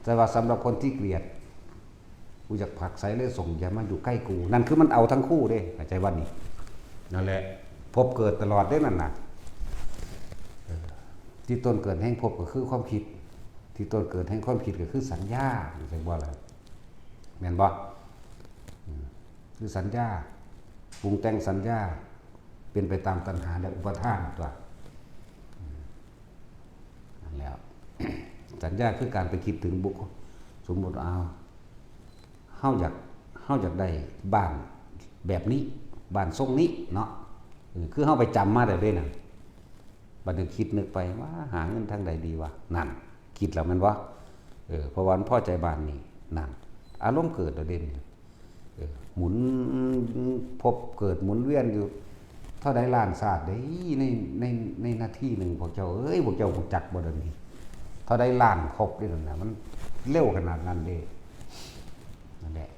แต่ว่าสำหรับคนที่เกลียด กูอยากผลักไสเลยส่ง อย่ามาอยู่ใกล้กู นั่นคือมันเอาทั้งคู่เด้ เข้าใจบ่นี่ นั่นแหละ ภพเกิดตลอดเด้นั่นน่ะ เออ ที่ต้นเกิดแห่งภพก็คือความคิด ที่ต้นเกิดแห่งความคิดก็คือสัญญา เข้าใจบ่ล่ะ แม่นบ่ อืม คือสัญญา ปรุงแต่งสัญญา เป็นไปตามตัณหาและอุปาทานตัว อืม นั่นแหละ สัญญาคือการไปคิดถึงบุคคล สมมุติเอา เฮาอยาก เฮาอยากได้บ้านแบบนี้ บ้านทรงนี้เนาะ เออ คือเฮาไปจำมาแล้วเด้นั่น บัดนี้คิดนึกไปว่าหาเงินทางใดดีวะ นั่น คิดแล้วแม่นบ่ เออ เพราะว่ามันพอใจบ้านนี้ นั่น อารมณ์เกิดแล้วเด้นี่ เออ หมุน ภพเกิดหมุนเวียนอยู่ เท่าใดล้านชาติเด้ ใน ใน ในนาทีหนึ่ง พวกเจ้าเอ้ย พวกเจ้ารู้จักบ่เดี๋ยวนี้ เท่าใดล้านภพเด้นั่นน่ะ มันเร็วขนาดนั้นเด้ นั่นแหละ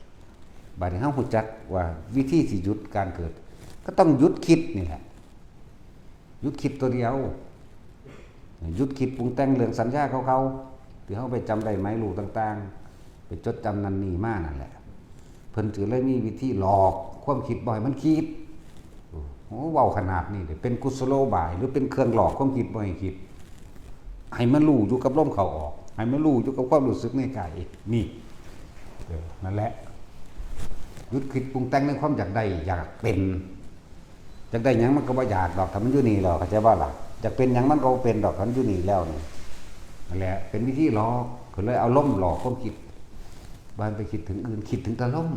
บัดนี้เฮารู้จักว่าวิธีสิหยุดการเกิด ก็ต้องหยุดคิดนี่แหละ หยุดคิดตัวเดียว หยุดคิดปรุงแต่งเรื่องสัญญาเก่าๆ ที่เฮาไปจำได้หมายรู้ต่างๆ ไปจดจำนั่นนี่มานั่นแหละ เพิ่นจึงเลยมีวิธีหลอกความคิดบ่ให้มันคิด โอ้ เว้าขนาดนี้เด้ เป็นกุศโลบาย หรือเป็นเครื่องหลอกความคิดบ่ให้คิด ให้มันรู้อยู่กับลมเข้าออก ให้มันรู้อยู่กับความรู้สึกในกาย นี่ เออ นั่นแหละ หยุดคิดปรุงแต่งในความอยากได้ อยากเป็น อยากได้หยังมันก็บ่อยากดอก ถ้ามันอยู่นี่แล้ว เข้าใจบ่ล่ะ อยากเป็นหยังมันก็บ่เป็นดอก ถ้ามันอยู่นี่แล้วนี่ นั่นแหละ เป็นวิธีหลอก ก็เลยเอาลมหลอกความคิด บ่ให้ไปคิดถึงอื่น คิดถึงแต่ลม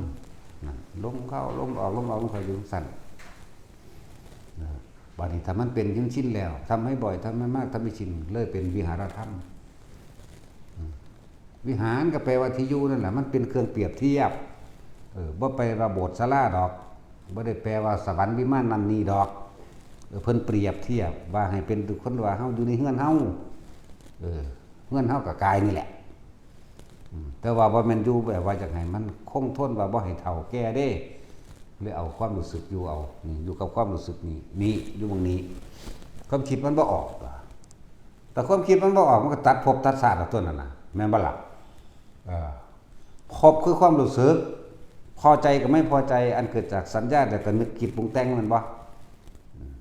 นั่น ลมเข้า ลมออก ลมออก ลมเข้า อยู่จั่งซั้น นะ บัดนี้ถ้ามันเป็นจนชินแล้ว ทำให้บ่อย ทำให้มาก ทำให้ชิน เลยเป็นวิหารธรรม อืม วิหารก็แปลว่าที่อยู่นั่นแหละ มันเป็นเครื่องเปรียบเทียบ เออ บ่แปลว่าโบสถ์ศาลาดอก บ่ได้แปลว่าสวรรค์วิมานนั่นนี่ดอก เออ เพิ่นเปรียบเทียบว่าให้เป็นทุกคนว่าเฮาอยู่ในเฮือนเฮา เออ เฮือนเฮาก็กายนี่แหละ อืม แต่ว่าบ่แม่นอยู่แบบว่าอยากให้มันคงทน ว่าบ่ให้เฒ่าแก่เด้ เลยเอาความรู้สึกอยู่เอา นี่ อยู่กับความรู้สึกนี่ นี่ อยู่หม่องนี้ ความคิดมันบ่ออก แต่ความคิดมันบ่ออก มันก็ตัดภพตัดชาติเอาตัวนั้นน่ะ แม่นบ่ล่ะ เออ ภพคือความรู้สึก พอใจกับไม่พอใจ อันเกิดจากสัญญา แล้วก็นึกคิดปรุงแต่ง แม่นบ่ อืม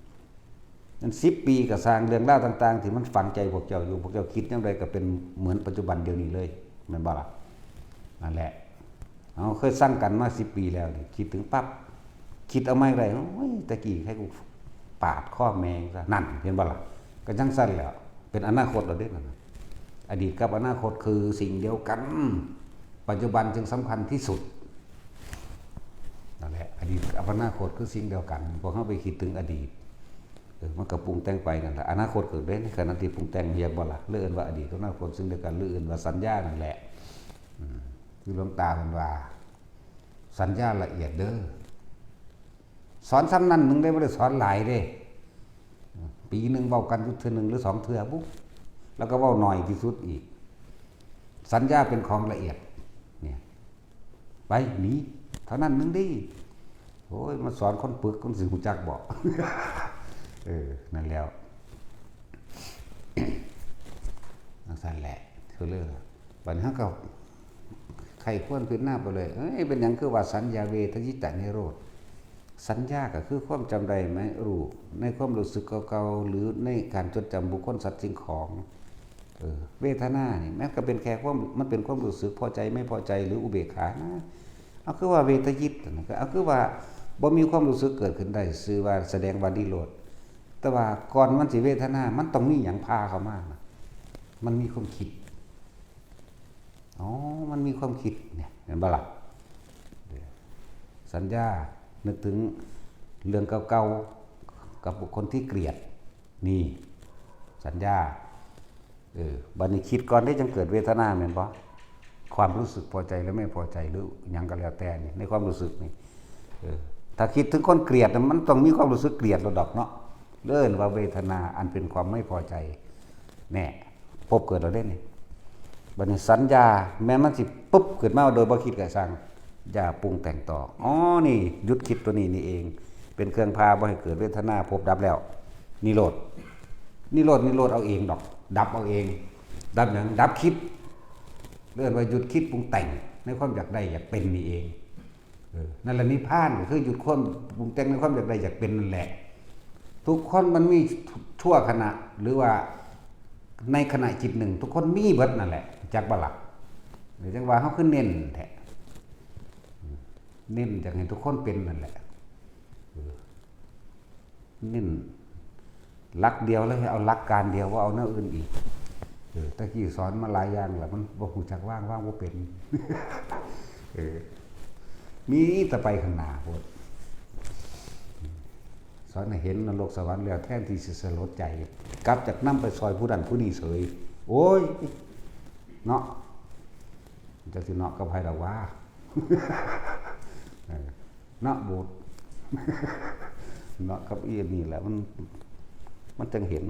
มันสิบปีก็ซ่าง เรื่องราวต่างๆ ที่มันฝังใจพวกเจ้าอยู่ พวกเจ้าคิดแนวใดก็เป็นเหมือนปัจจุบันเดี๋ยวนี้เลย แม่นบ่ล่ะ นั่นแหละ เฮาเคยซังกันมาสิบปีแล้วนี่ คิดถึงปั๊บ คิดเอาใหม่ได้ โอ้ย แต่กี้ใครกูปาดคอแม่งซะ นั่น เห็นบ่ล่ะ ก็จั่งซั้นแหละ เป็นอนาคตแล้วเด้นั่นน่ะ อดีตกับอนาคตคือสิ่งเดียวกัน ปัจจุบันจึงสำคัญที่สุด นั่นแหละ อดีตกับอนาคตคือสิ่งเดียวกัน พวกเฮาไปคิดถึงอดีต เออ มันก็ปรุงแต่งไปนั่นแหละ อนาคตเกิดได้ในขณะที่ปรุงแต่ง เรียกบ่ล่ะ หรือเอิ้นว่าอดีตกับอนาคตสิ่งเดียวกัน หรือเอิ้นว่าสัญญานั่นแหละ อืม คือหลวงตาเพิ่นว่า สัญญาละเอียดเด้อ สอนส่ำนั้นหนึ่งเด้ บ่ได้สอนหลายเด้ ปีหนึ่งเว้ากันอยู่เทื่อหนึ่งหรือสองเทื่อบุ แล้วก็เว้าน้อยที่สุดอีก สัญญาเป็นของละเอียด เนี่ย ไป หนี เท่านั้นหนึ่งเด้ โอ้ย มาสอนคนปึก มันสิรู้จักบ่ เออ นั่นแล้ว จั่งซั้นแหละ คือเรื่อง บัดนี้เฮาก็ไขควรพิจารณาไปเลย เอ้ย เป็นหยังคือว่าสัญญาเวทยิตานิโรธ สัญญาก็คือความจำได้ไหม รู้ในความรู้สึกเก่าๆ หรือในการจดจำบุคคล สัตว์ สิ่งของ เออ เวทนานี่มันก็เป็นแค่ความ มันเป็นความรู้สึกพอใจไม่พอใจหรืออุเบกขานะ เอาคือว่าเวทยิตนะ ก็เอาคือว่าบ่มีความรู้สึกเกิดขึ้นได้ ชื่อว่าแสดงว่านิโรธ แต่ว่าก่อนมันสิเวทนา มันต้องมีหยังพาเข้ามานะ มันมีความคิด อ๋อ มันมีความคิดเนี่ย เห็นบ่ล่ะ สัญญา นึกถึงเรื่องเก่าๆ กับบุคคลที่เกลียด นี่ สัญญา เออ บัดนี้คิดก่อนได้จังเกิดเวทนาแม่นบ่ ความรู้สึกพอใจหรือไม่พอใจหรือหยังก็แล้วแต่นี่ ในความรู้สึกนี่ เออ ถ้าคิดถึงคนเกลียดน่ะ มันต้องมีความรู้สึกเกลียดโลดดอกเนาะ เอิ้นว่าเวทนาอันเป็นความไม่พอใจ แน่ พบเกิดแล้วเด้นี่ บัดนี้สัญญา แม้นมันสิปุ๊บขึ้นมาโดยบ่คิดก็ช่าง อย่าปรุงแต่งต่อ อ๋อ นี่ หยุดคิดตัวนี้นี่เอง เป็นเครื่องพาบ่ให้เกิดเวทนา พบดับแล้ว นิโรธ นิโรธ นิโรธเอาเองดอก ดับเอาเอง ดับหยัง ดับคิด เอิ้นว่าหยุดคิดปรุงแต่งในความอยากได้อยากเป็นนี่เอง เออ นั่นแหละนิพพาน ก็คือหยุดความปรุงแต่งในความอยากได้อยากเป็นนั่นแหละ ทุกคนมันมีชั่วขณะ หรือว่าในขณะจิตหนึ่ง ทุกคนมีเบิดนั่นแหละ จักบ่ล่ะ หรือจังว่าเฮาคือเน้นแท้ เน้นอยากให้ทุกคนเป็นนั่นแหละ เออ เน้นหลักเดียวเลย เอาหลักการเดียว บ่เอาแนวอื่นอีก เออ ตะกี้สอนมาหลายอย่างแล้ว มันบ่ฮู้จักวาง วางบ่เป็น เออ มีแต่ไปข้างหน้าโพด สอนให้เห็นนรกสวรรค์แล้ว แทนที่สิสลดใจ กลับจากนำไปซอยผู้นั้นผู้นี้เสย โอ้ย เนาะ จักสิเนาะกับไผดอกว่า เออ เนาะโบสถ์ เนาะกับอีนี่แหละ มัน มันจังเห็น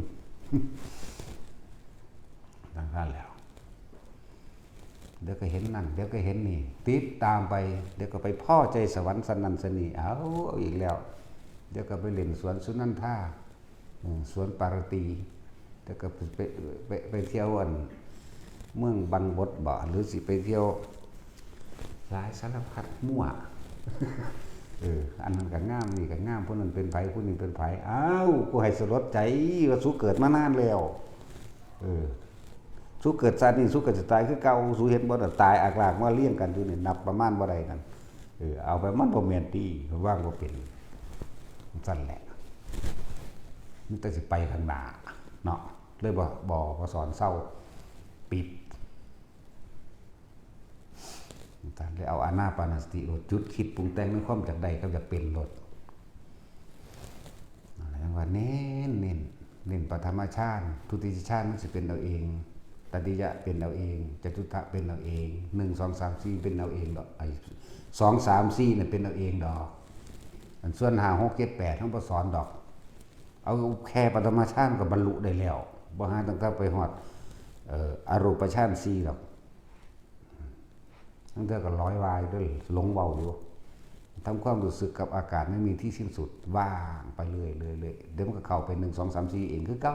ดังนั้นแล้ว เดี๋ยวก็เห็นนั่น เดี๋ยวก็เห็นนี่ ติดตามไป เดี๋ยวก็ไปพ้อใจสวรรค์สันนั่นสันนี่ เอา เอาอีกแล้ว เดี๋ยวก็ไปเล่นสวนสุนันทา เออ สวนปารตี เดี๋ยวก็ไป ไป ไป ไปเที่ยวอัน เมืองบังบดบ่ หรือสิไปเที่ยว หลายสารพัดมั่ว เออ อันนั้นก็งาม นี่ก็งาม ผู้นั้นเป็นไผ ผู้นี้เป็นไผ อ้าว กูให้สลดใจ ว่าสูเกิดมานานแล้ว เออ สูเกิดชาตินี้ สูก็จะตายคือเก่า สูเห็นบ่ล่ะ ตายอากลากมาเรียงกันอยู่นี่ นับประมาณบ่ได้นั่น เออ เอาไป มันบ่แม่นติ วางบ่เป็น ซั่นแหละ มันแต่สิไปข้างหน้า เนาะ เลยบ่ บ่ บ่สอนเซา ปิด ท่านเลยเอาอานาปานสติโลด หยุดคิดปรุงแต่งในความอยากได้กับอยากเป็นโลด นั่นแหละว่าเน้น เน้น เน้นปฐมฌาน ทุติยฌานมันสิเป็นเอาเอง ตติยะเป็นเอาเอง จตุตะเป็นเอาเอง หนึ่ง สอง สาม สี่ เป็นเอาเองดอก ไอ้ สอง สาม สี่ น่ะเป็นเอาเองดอก อันส่วน ห้า หก เจ็ด แปด เฮาบ่สอนดอก เอาแค่ปฐมฌานก็บรรลุได้แล้ว บ่หาตั้งแต่ไปฮอด เอ่อ อรูปฌานสี่ดอก ตั้งแต่ก็ลอยวายเด้อ หลงเว้าอยู่ ทำความรู้สึกกับอากาศไม่มีที่สิ้นสุด ว่างไปเรื่อยๆๆ เดี๋ยวมันก็เข้าไป หนึ่ง สอง สาม สี่ เองคือเก่า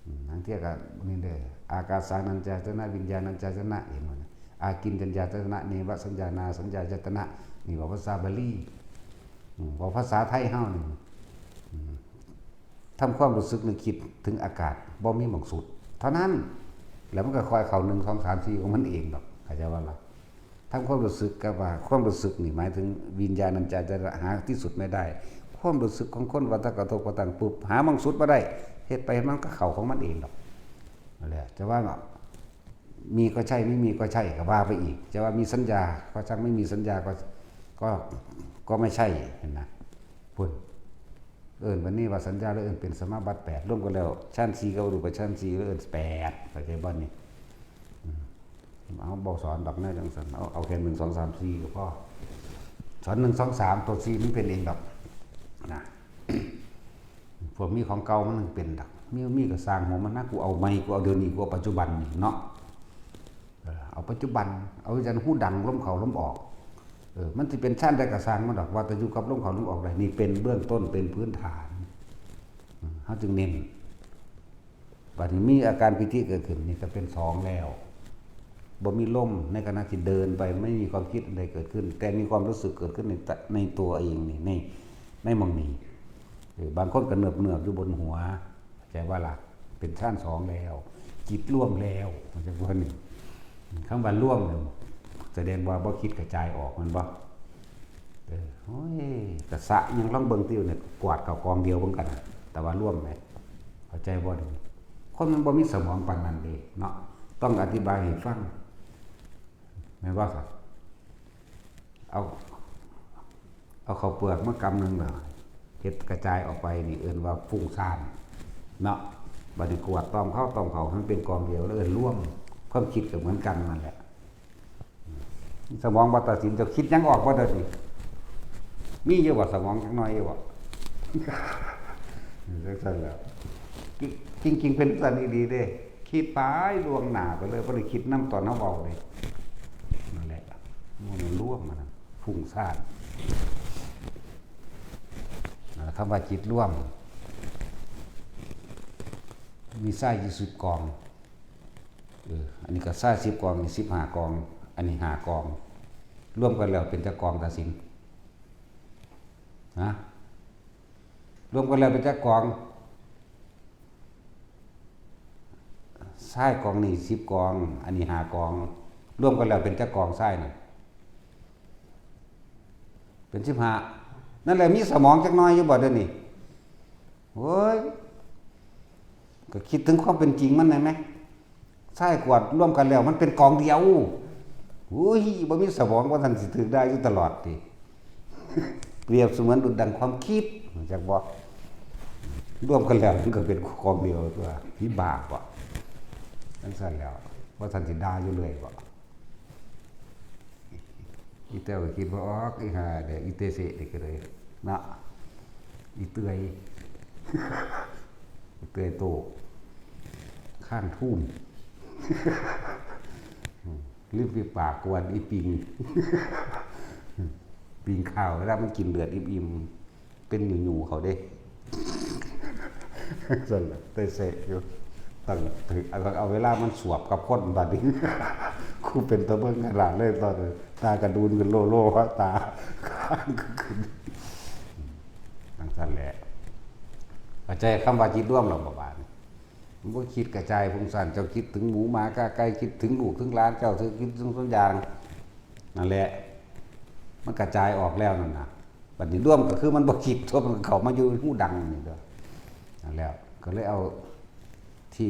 อืม บางเทื่อก็นี่เด้อ อากาสานัญจายตนะ วิญญาณัญจายตนะ เห็นบ่นะ อากิญจัญญายตนะ เนวสัญญานาสัญญายตนะ นี่เว้าภาษาบาลี อืม เว้าภาษาไทยเฮานี่ อืม ทำความรู้สึกนึกคิดถึงอากาศ บ่มีหม่องสุด เท่านั้น แล้วมันก็ค่อยเข้า หนึ่ง สอง สาม สี่ ของมันเองดอก เข้าใจบ่ล่ะ ทำความรู้สึกกับว่า ความรู้สึกนี่หมายถึงวิญญาณัญจายตนะ หาที่สุดไม่ได้ ความรู้สึกของคนว่าถ้ากระทบกระทั่งปุ๊บ หาหม่องสุดบ่ได้ เฮ็ดไปมันก็เข้าของมันเองดอก นั่นแหละ จะว่า มีก็ใช่ ไม่มีก็ใช่ ก็ว่าไปอีก จะว่ามีสัญญาก็ช่าง ไม่มีสัญญาก็ ก็ ก็ไม่ใช่ เห็นนะ พุ้น เอิ้นวันนี้ว่าสัญญา แล้วเอิ้นเป็นสมาบัติแปด รวมกันแล้ว ฌานสี่กับอรูปฌานสี่ แล้วเอิ้นแปด เข้าใจบ่นี่ อืม เอาบ่สอนดอกแนวจังซั่น เอา เอาแค่ หนึ่ง สอง สาม สี่ ก็พอ สอน หนึ่ง สอง สาม ตัว สี่ มันเป็นเองดอก นะ พวกมีของเก่ามันเป็นดอก มี มีก็สร้างหัวมันนะ กูเอาใหม่ กูเอาเดี๋ยวนี้ กูเอาปัจจุบันนี่เนาะ เออ เอาปัจจุบัน เอาจั่งฮู้ดังลมเข้าลมออก เออ มันสิเป็นฌานใดก็ช่างมันดอก ว่าแต่อยู่กับลมเข้าลมออกได้ นี่เป็นเบื้องต้น เป็นพื้นฐาน อืม เฮาจึงเน้น บัดนี้มีอาการปีติเกิดขึ้น นี่ก็เป็นสองแล้ว บ่มีลม ในขณะที่เดินไป ไม่มีความคิดอันใดเกิดขึ้น แต่มีความรู้สึกเกิดขึ้นในตะ ในตัวเองนี่ ใน ในหม่องนี้ เออ บางคนก็เนิบๆอยู่บนหัว เข้าใจบ่ล่ะ เป็นฌานสองแล้ว จิตรวมแล้ว มันจะว่านี่ คำว่ารวมเนี่ย แสดงว่าบ่คิดกระจายออก แม่นบ่ เออ โอ้ย กะสะยังลองเบิ่งติวเนี่ย กวาดเข้ากองเดียวเบิ่งกันน่ะ แต่ว่ารวมไหม เข้าใจบ่นี่ คนมันบ่มีสมองปานนั้นเด้เนาะ ต้องอธิบายให้ฟัง แม่นบ่ครับ เอา เอาข้าวเปลือกมากำหนึ่งเหรอ เฮ็ดกระจายออกไปนี่เอิ้นว่าฟุ้งซ่านเนาะ บัดนี้กวาดต้อมเข้าต้อมเข้าให้มันเป็นกองเดียว แล้วเอิ้นรวม ความคิดก็เหมือนกันนั่นแหละ สมองบ่ตัดสิน เจ้าคิดหยังออกบ่ได้สิ มีอยู่บ่สมองจักหน่อยอยู่บ่ จังซั่นแหล้ว จริงๆ เป็นซั่นอีหลีเด้ คิดไปล่วงหน้าไปเลย บ่ได้คิดนำตอนเฮาเว้าเด้ นั่นแหละ มันรวมมันน่ะ ฟุ้งซ่าน อ่า คำว่าจิตรวม มีทรายอยู่สิบกอง เออ อันนี้ก็ทรายสิบกอง นี่สิบห้ากอง อันนี้ห้ากอง รวมกันแล้วเป็นจักกอง ตาสิน ฮะ รวมกันแล้วเป็นจักกอง ทรายกองนี่สิบกอง อันนี้ห้ากอง รวมกันแล้วเป็นจักกองทรายน่ะ เป็นสิบห้า นั่นแหละ มีสมองจักหน่อยอยู่บ่เดี๋ยวนี้ โอ้ย ก็คิดถึงความเป็นจริงมันได้ไหม ทรายกวาดรวมกันแล้วมันเป็นกองเดียว อุ้ย บ่มีสมอง ว่าท่านสิถือได้อยู่ตลอดติ เปรียบเสมือนดุจดังความคิด จักบ่ รวมกันแล้วมันก็เป็นกองเดียวตัว ผีบ้าบ่ จังซั่นแล้ว ว่าท่านสิด่าอยู่เรื่อยบ่ อีแต้วก็คิดบ่ออก อีห่าเด้อ อีเตเสะนี่ก็เลย เนาะ อีเตื้อย อีเตื้อยโต ข้างทุ่ม ริมฝีปากกวนอีปิง ปิงข้าว เวลามันกินเลือดอิ่มๆ เป็นหยูๆเขาเด้ ซั่นล่ะ เตเสะอยู่ ตั้งถือ เอา เอาเวลามันสวบกับคนบัดนี้ คู่เป็นตะเบิ่งขนาดเลยตอนนี้ ตากระดูนขึ้นโลโล ตา จังซั่นแหละ เข้าใจคำว่าจิตรวมแล้วบ่บาดนี้ มันบ่คิดกระจายฟุ้งซ่าน เจ้าคิดถึงหมูหมากาไก่ คิดถึงลูกถึงหลาน เจ้าคิดถึงสวนยาง นั่นแหละ มันกระจายออกแล้วนั่นน่ะ บัดนี้รวมก็คือมันบ่คิด ทั่วมันก็เข้ามาอยู่หูดังนี่เด้อ นั่นแหละ ก็เลยเอาที่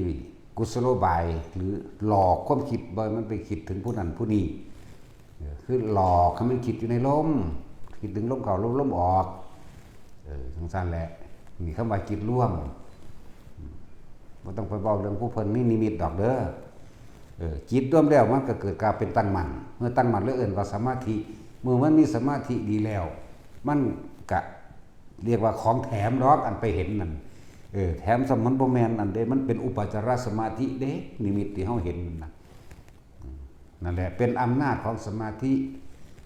กุศโลบาย หรือหลอกความคิดบ่ให้มันไปคิดถึงผู้นั้นผู้นี้ เออ คือหลอกให้มันคิดอยู่ในลม คิดถึงลมเข้าลม ลมออก เออ จังซั่นแหละ นี่คำว่าจิตรวม อืม บ่ต้องไปเว้าเรื่องผู้เพิ่นมีนิมิตดอกเด้อ เออ จิตรวมแล้วมันก็เกิดการเป็นตั้งมั่น เมื่อตั้งมั่นแล้วเอิ้นว่าสมาธิ เมื่อมันมีสมาธิดีแล้ว มันก็เรียกว่าของแถมดอก อันไปเห็นนั่น เออ แถมซ้ำมันบ่แม่นอันเด้ มันเป็นอุปจารสมาธิเด้ นิมิตที่เฮาเห็นนั่นน่ะ นั่นแหละ เป็นอำนาจของสมาธิ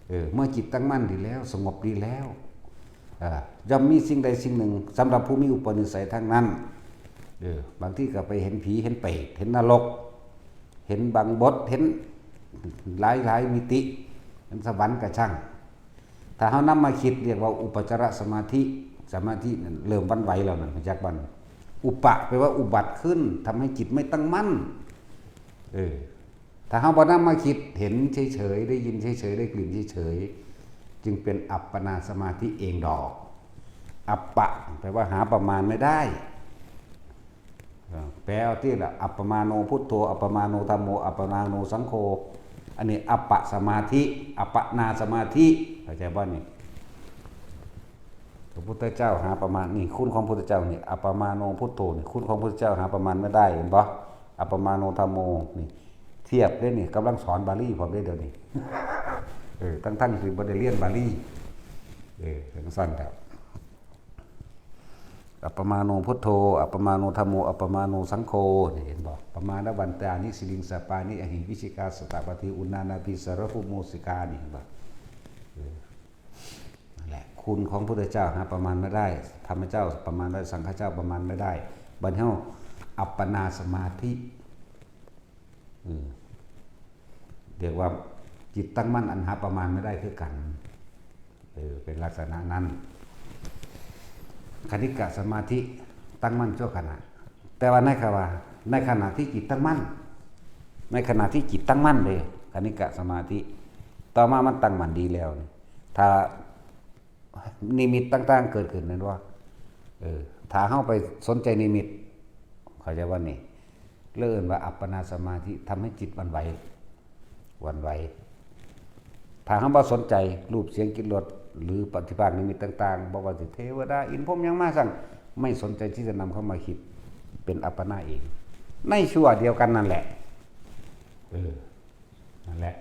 เออ เมื่อจิตตั้งมั่นดีแล้ว สงบดีแล้ว เออ ย่อมมีสิ่งใดสิ่งหนึ่ง สำหรับผู้มีอุปนิสัยทั้งนั้น เออ บางทีก็ไปเห็นผี เห็นเปรต เห็นนรก เห็นบังบด เห็นหลายหลายมิติ เห็นสวรรค์กะช่าง ถ้าเฮานำมาคิดเรียกว่าอุปจารสมาธิ สมาธินั่นเริ่มหวั่นไหวแล้วนั่น รู้จักบ่ อุปะแปลว่าอุบัติขึ้น ทำให้จิตไม่ตั้งมั่น เออ ถ้าเฮาบ่นำมาคิด เห็นเฉยๆ ได้ยินเฉยๆ ได้กลิ่นเฉยๆ จึงเป็นอัปปนาสมาธิเองดอก อัปปะ แปลว่าหาประมาณไม่ได้ เออ แปลเอาติล่ะ อัปปมาโนพุทโธ อัปปมาโนธัมโม อัปปมาโนสังโฆ อันนี้อัปปะสมาธิ อัปปนาสมาธิ เข้าใจบ่นี่ พระพุทธเจ้าหาประมาณ นี่คุณของพุทธเจ้านี่ อัปปมาโนพุทโธนี่ คุณของพุทธเจ้าหาประมาณไม่ได้ เห็นบ่ อัปปมาโนธัมโม นี่ เทียบเด้นี่ กำลังสอนบาลีพร้อมเด้เดี๋ยวนี้ เออ ทั้งๆที่บ่ได้เรียนบาลี เออ จังซั่นครับ อัปปมาโนพุทโธ อัปปมาโนธัมโม อัปปมาโนสังโฆ นี่เห็นบ่ ปมาณวันตานิ สิริงสาปานิ อหิงวิชิกา สตาปาที อุณานาพี สารภูโมสิกา นี่เห็นบ่ เออ นั่นแหละ คุณของพุทธเจ้าหาประมาณไม่ได้ ธรรมเจ้าประมาณได้ สังฆเจ้าประมาณไม่ได้ บัดเฮาอัปปนาสมาธิ อืม เรียกว่าจิตตั้งมั่นอันหาประมาณไม่ได้คือกัน เออ เป็นลักษณะนั้น คณิกะสมาธิตั้งมั่นชั่วขณะ แต่ว่าในขณะว่า ในขณะที่จิตตั้งมั่น ในขณะที่จิตตั้งมั่นเลย คณิกะสมาธิ ต่อมามันตั้งมั่นดีแล้วนี่ ถ้านิมิตต่างๆเกิดขึ้นนั่นว่า เออ ถ้าเฮาไปสนใจนิมิต เข้าใจว่านี่ เรียกว่าอัปปนาสมาธิ ทำให้จิตหวั่นไหว หวั่นไหว ถ้าเฮาบ่สนใจรูปเสียงกลิ่นรส หรือปฏิภาคนิมิตต่างๆ บ่ว่าสิเทวดาอินทร์พรหมหยังมาสั่ง ไม่สนใจที่จะนำเข้ามาคิด เป็นอัปปนาเอง ในชั่วเดียวกันนั่นแหละ เออ นั่นแหละ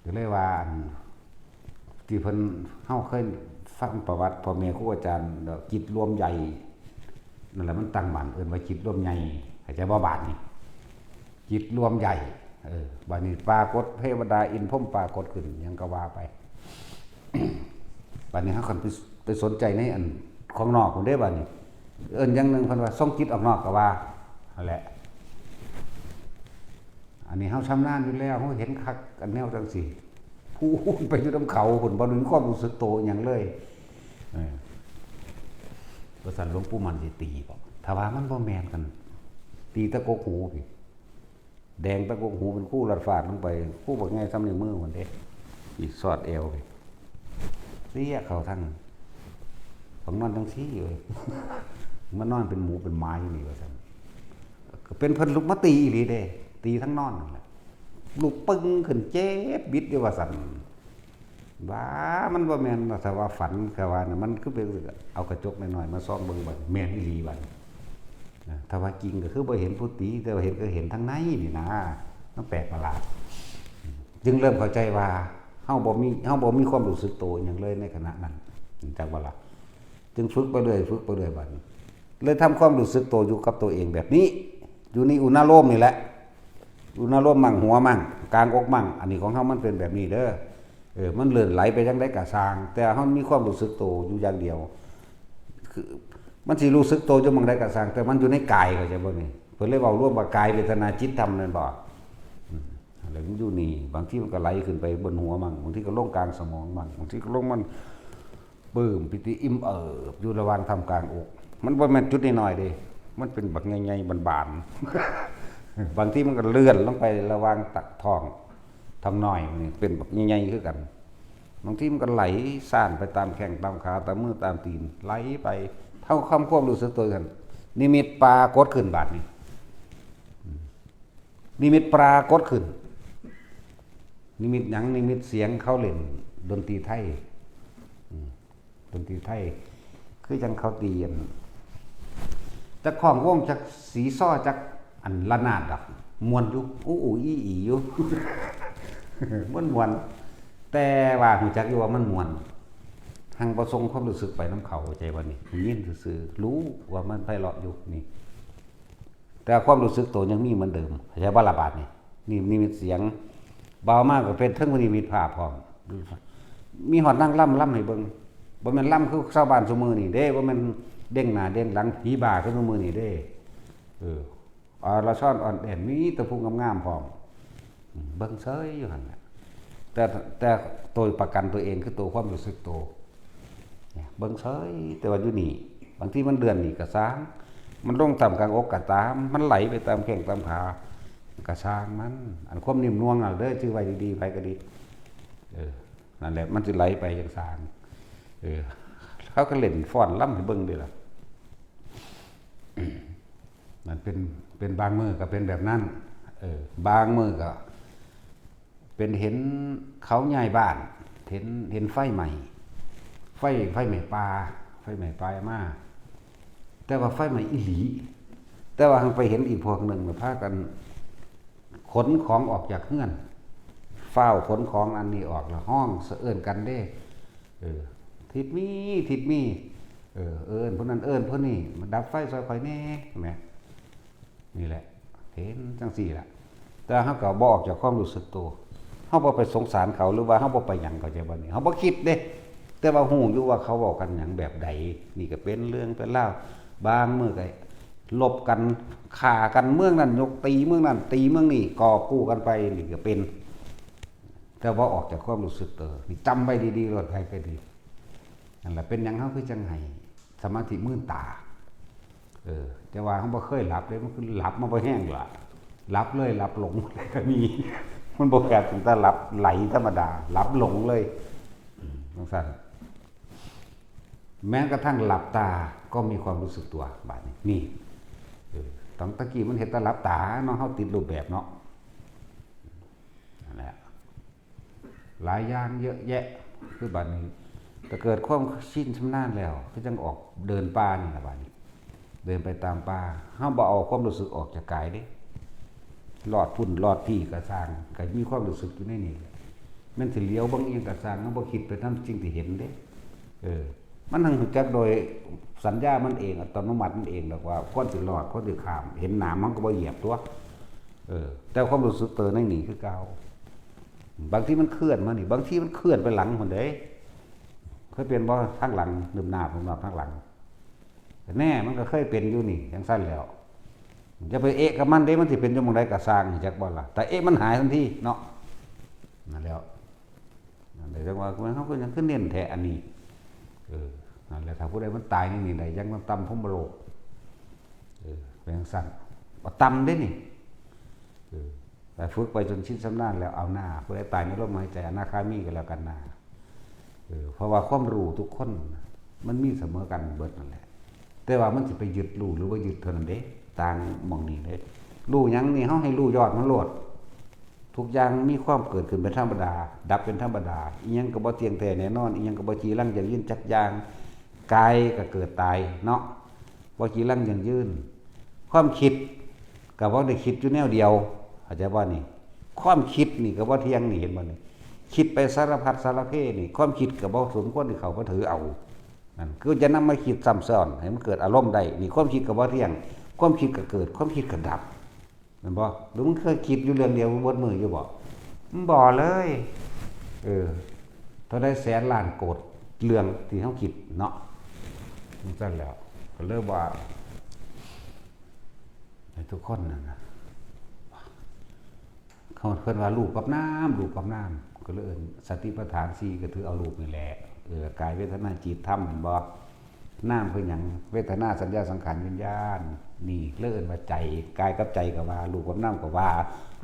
ก็เลยว่าอัน ที่เพิ่น เฮาเคยฟังประวัติพ่อแม่ครูอาจารย์ จิตรวมใหญ่ นั่นแหละมันตั้งมั่น เอิ้นว่าจิตรวมใหญ่ เข้าใจบ่บาดนี้ จิตรวมใหญ่ เออ บาดนี้ปรากฏเทวดาอินทร์พรหมปรากฏขึ้น หยังก็ว่าไป บาดนี้เฮาคันไป ไปสนใจในอันของนอกพุ้นเด้ บาดนี้ เอิ้นอย่างหนึ่งเพิ่นว่าส่งจิตออกนอกก็ว่า นั่นแหละ อันนี้เฮาชำนาญอยู่แล้ว เฮาเห็นคักอันแนวจังซี่ พู้นไปอยู่นำเขาพุ้น บ่มีความรู้สึกโตอิหยังเลย เออ ว่าซั่นหลวงปู่มั่นสิตีบ่ ถ้าว่ามันบ่แม่นกัน ตีแต่กกหูพี้ แดงแต่กกหู เป็นครูรัดฟาดลงไป ครูบักใหญ่ส่ำนิ้วมือพุ้นเด้ อีกสอดแอวพี้ เสียเข้าทั้ง ผมนอนจังซี่เว้ย มานอนเป็นหมูเป็นหมาอยู่นี่ว่าซั่น ก็เป็นเพิ่นลุกมาตีอีหลีเด้ ตีทั้งนอนนั่นแหละ ลุกปึ้งขึ้นเจ็บบิดอยู่ว่าซั่น ว่ามันบ่แม่นว่า ถ้าว่าฝันก็ว่าน่ะ มันคือเป็น เอากระจกน้อยๆมาส่องเบิ่งบัด แม่นอีหลีบัด นะ ถ้าว่าจริงก็คือบ่เห็นผู้ตี แต่ว่าเห็นก็เห็นทั้งในนี่นะ มันแปลกประหลาด จึงเริ่มเข้าใจว่าเฮาบ่มี เฮาบ่มีความรู้สึกโตอิหยังเลยในขณะนั้น จักว่าล่ะ จึงฝึกไปเรื่อย ฝึกไปเรื่อยบัดนี้ เลยทำความรู้สึกโตอยู่กับตัวเองแบบนี้ อยู่ในอุณาโลมนี่แหละ อุณาโลมมั่ง หัวมั่ง กลางอกมั่ง อันนี้ของเฮามันเป็นแบบนี้เด้อ เออ มันเลื่อนไหลไปจั่งใดก็ซ่าง แต่เฮามีความรู้สึกโตอยู่อย่างเดียว คือ มันสิรู้สึกโตอยู่หม่องใดก็ซ่าง แต่มันอยู่ในกาย เข้าใจบ่นี่ เพิ่นเลยเว้ารวมว่ากาย เวทนา จิต ธรรม นั่นบ่ อืม แล้วมันอยู่นี่ บางทีมันก็ไหลขึ้นไปบนหัวมั่ง บางทีก็ลงกลางสมองมั่ง บางทีก็ลงมัน ปลื้มปีติอิ่มเอิบอยู่ระหว่างท่ามกลางอก มันบ่แม่นจุดน้อยๆเด้ มันเป็นบักใหญ่ๆบานๆ บางทีมันก็เลื่อนลงไประหว่างตักท้อง ท้องน้อยนี่เป็นบักใหญ่ๆคือกัน บางทีมันก็ไหลซ่านไปตามแข้งตามขา ตามมือตามตีน ไหลไป เท่าความ ความรู้สึกตัวกัน นิมิตปรากฏขึ้นบาดนี้ นิมิตปรากฏขึ้น นิมิตหยัง นิมิตเสียงเขาเล่นดนตรีไทย อืม ดนตรีไทย คือจั่งเขาตีอัน จักค้องวง จักสีซอ จักอันระนาดดอก ม่วนอยู่ อู้อู้อี้อี้อยู่ ม่วนม่วน แต่ว่ารู้จักอยู่ว่ามันม่วน หังบ่ส่งความรู้สึกไปนำเขา เข้าใจบ่นี่ ได้ยินซื่อๆ รู้ว่ามันไพเราะอยู่นี่ แต่ความรู้สึกโตยังมีเหมือนเดิม เข้าใจบ่ล่ะบาดนี้ นี่นิมิตเสียง บ่าวมากก็เป็นเทิงนิมิตภาพพร้อม มีฮอดนางรำรำให้เบิ่ง บ่แม่นรำคือชาวบ้านซุมื้อนี้เด้ บ่แม่นเด้งหน้าเด้งหลังผีบ้าคือซุมื้อนี้เด้ เออ อรชรอ่อนแอน มีแต่ผู้งามๆพร้อม เบิ่งเซยอยู่หั่นแหละ แต่ แต่ตัวประกันตัวเองคือตัวความรู้สึกโต เนี่ย เบิ่งเซย แต่ว่าอยู่นี่ บางทีมันเลื่อนนี่ก็ซ่าง มันลงต่ำกลางอกก็ตาม มันไหลไปตามแข้งตามขา ก็ซ่างมัน อันความนิ่มนวลน่ะเด้อ ชื่อไว้ดีๆ ไผก็ดี เออ นั่นแหละ มันสิไหลไปจั่งซ่าง เออ เขาก็เล่นฟ้อนรำให้เบิ่งเด้ล่ะ มันเป็น เป็นบางมื้อก็เป็นแบบนั้น เออ บางมื้อก็ เป็นเห็นเขาย้ายบ้าน เห็น เห็นไฟไหม้ ไฟ ไฟไหม้ป่า ไฟไหม้ป่ามา แต่ว่าไฟไหม้อีหลี แต่ว่าหังไปเห็นอีกพวกหนึ่งน่ะพากันขนของออกจากเฮือน ฟ้าวขนของอันนี้ออกแล้วฮ้องสะเอิ้นกันเด้ เออ ทิดมี ทิดมี เออ เอิ้นผู้นั้นเอิ้นผู้นี้ มาดับไฟซอยข่อยแหน่ แหม นี่แหละ เห็นจั่งซี้ล่ะ แต่เฮาก็บ่ออกจากความรู้สึกโต เฮาบ่ไปสงสารเขา หรือว่าเฮาบ่ไปหยัง เข้าใจบ่นี่ เฮาบ่คิดเด้ แต่ว่าฮู้อยู่ว่าเขาเว้ากันหยังแบบใด นี่ก็เป็นเรื่องเป็นราว บางมื้อก็ลบกัน ฆ่ากัน เมืองนั้นยกตีเมืองนั้น ตีเมืองนี้ กอบกู้กันไป นี่ก็เป็น แต่ว่าออกจากความรู้สึกโต นี่จำไว้ดีๆ โลด ใผก็ดี นั่นแหละ เป็นหยังเฮาคือจั่งให้ สมาธิมืนตา เออ แต่ว่าเฮาบ่เคยหลับเด้ มันคือหลับมาบ่แฮงล่ะ หลับเลยหลับหลงเลยก็มี มันบ่แปลกถึงแต่หลับไหลธรรมดา หลับหลงเลย อืม จั่งซั้น แม้กระทั่งหลับตาก็มีความรู้สึกตัว บาดนี้ นี่ เออ ตอนตะกี้มันเฮ็ดแต่หลับตาเนาะ เฮาติดรูปแบบเนาะ นั่นแหละ หลายอย่างเยอะแยะ คือบาดนี้ แต่เกิดความชินชำนาญแล้ว คือจั่งออกเดินป่านี่ล่ะบาดนี้ เดินไปตามป่า เฮาบ่เอาความรู้สึกออกจากกายเด้ ลอดพุ้นลอดพี้ก็ซ่าง ก็มีความรู้สึกอยู่ในนี่แหละ แม่นสิเหลียวเบิ่งอิหยังก็ซ่าง เฮาบ่คิดไปนำสิ่งที่เห็นเด้ เออ มันหั้งรู้จักโดยสัญญามันเอง อัตโนมัติมันเองดอกว่า ควรสิลอด ควรสิข้าม เห็นหนามมันก็บ่เหยียบตั๊ว เออ แต่ความรู้สึกตัวในนี่คือเก่า บางทีมันเคลื่อนมานี่ บางทีมันเคลื่อนไปหลังพุ้นเด้ เคยเป็นบ่ ทางหลัง นึบนาบ นึบนาบ ทางหลัง แน่ มันก็เคยเป็นอยู่นี่ จั่งซั้นแล้ว อย่าไปเอะกับมันเด้ มันสิเป็นอยู่หม่องใดก็ซ่าง จักบ่ล่ะ แต่เอะมันหายทันทีเนาะ นั่นแหล้ว นั่นแหละจั่งว่า เฮาก็ยังคือเน้นแท้อันนี้ เออ นั่นแหละ ถ้าผู้ใดมันตายในนี่ได้ ยังมันต่ำพรหมโลก เออ เป็นจั่งซั้น บ่ต่ำเด้นี่ เออ แต่ฝึกไปจนชินชำนาญแล้วเอาหน้า ผู้ใดตายในลมหายใจอนาคามีก็แล้วกันหน้า เออ เพราะว่าความรู้ทุกคนมันมีเสมอกันเบิดนั่นแหละ แต่ว่ามันสิไปยึดรู้หรือบ่ยึดเท่านั้นเด้ ต่างหม่องนี้เด้ รู้หยังนี่ เฮาให้รู้ยอดมันโลด ทุกอย่างมีความเกิดขึ้นเป็นธรรมดา ดับเป็นธรรมดา อิหยังก็บ่เที่ยงแท้แน่นอน อิหยังก็บ่จีรังยั่งยืนจักอย่าง กายก็เกิดตายเนาะ บ่จีรังยั่งยืน ความคิดก็บ่ได้คิดอยู่แนวเดียว เข้าใจบ่นี่ ความคิดนี่ก็บ่เที่ยงนี่ เห็นบ่นี่ คิดไปสารพัดสารเพนี่ ความคิดก็บ่สมควรที่เข้ามาถือเอา นั่นคือจะนำมาคิดซ้ำซ้อนให้มันเกิดอารมณ์ได้ นี่ความคิดก็บ่เที่ยง ความคิดก็เกิด ความคิดก็ดับ แม่นบ่ หรือมึงเคยคิดอยู่เรื่องเดียวเบิดมื้ออยู่บ่ มึงบ่เลย เออ เท่าใดแสนล้านโกดเรื่องที่เฮาคิดเนาะ จั่งซั้นแล้ว ก็เลยว่า ให้ทุกคนนั่นน่ะ เขาเพิ่นว่ารูปกับนาม รูปกับนาม ก็เลยเอิ้นสติปัฏฐานสี่ ก็ถือเอารูปนี่แหละ เออ กายเวทนาจิตธรรม แม่นบ่ นามคือหยัง เวทนา สัญญา สังขาร วิญญาณ นี่เลยเอิ้นว่าใจ กายกับใจก็ว่า รูปกับนามก็ว่า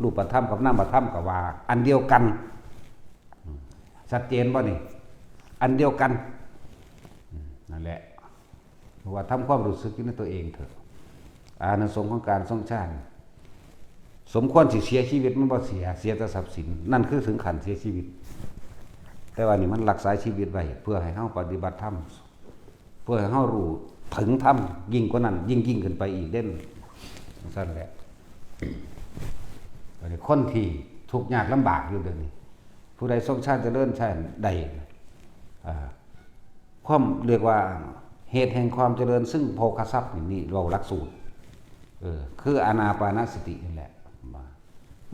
รูปธรรมกับนามธรรมก็ว่า อันเดียวกัน อืม ชัดเจนบ่นี่ อันเดียวกัน อืม นั่นแหละ เพราะว่าทำความรู้สึกอยู่ในตัวเองเถอะ อานิสงส์ของการทรงฌาน สมควรสิเสียชีวิตมันบ่เสีย เสียแต่ทรัพย์สิน นั่นคือถึงขั้นเสียชีวิต แต่ว่านี่มันรักษาชีวิตไว้ เพื่อให้เฮาปฏิบัติธรรม เพื่อให้เฮารู้ถึงธรรมยิ่งกว่านั้น ยิ่งๆ ขึ้นไปอีกเด้ จั่งซั้นแหละ บัดนี้คนที่ทุกข์ยากลำบากอยู่เดี๋ยวนี้ ผู้ใดทรงฌานเจริญฌานได้ อ่า ความเรียกว่าเหตุแห่งความเจริญซึ่งโภคทรัพย์นี่ นี่เว้าหลักสูตร เออ คืออานาปานสตินี่แหละ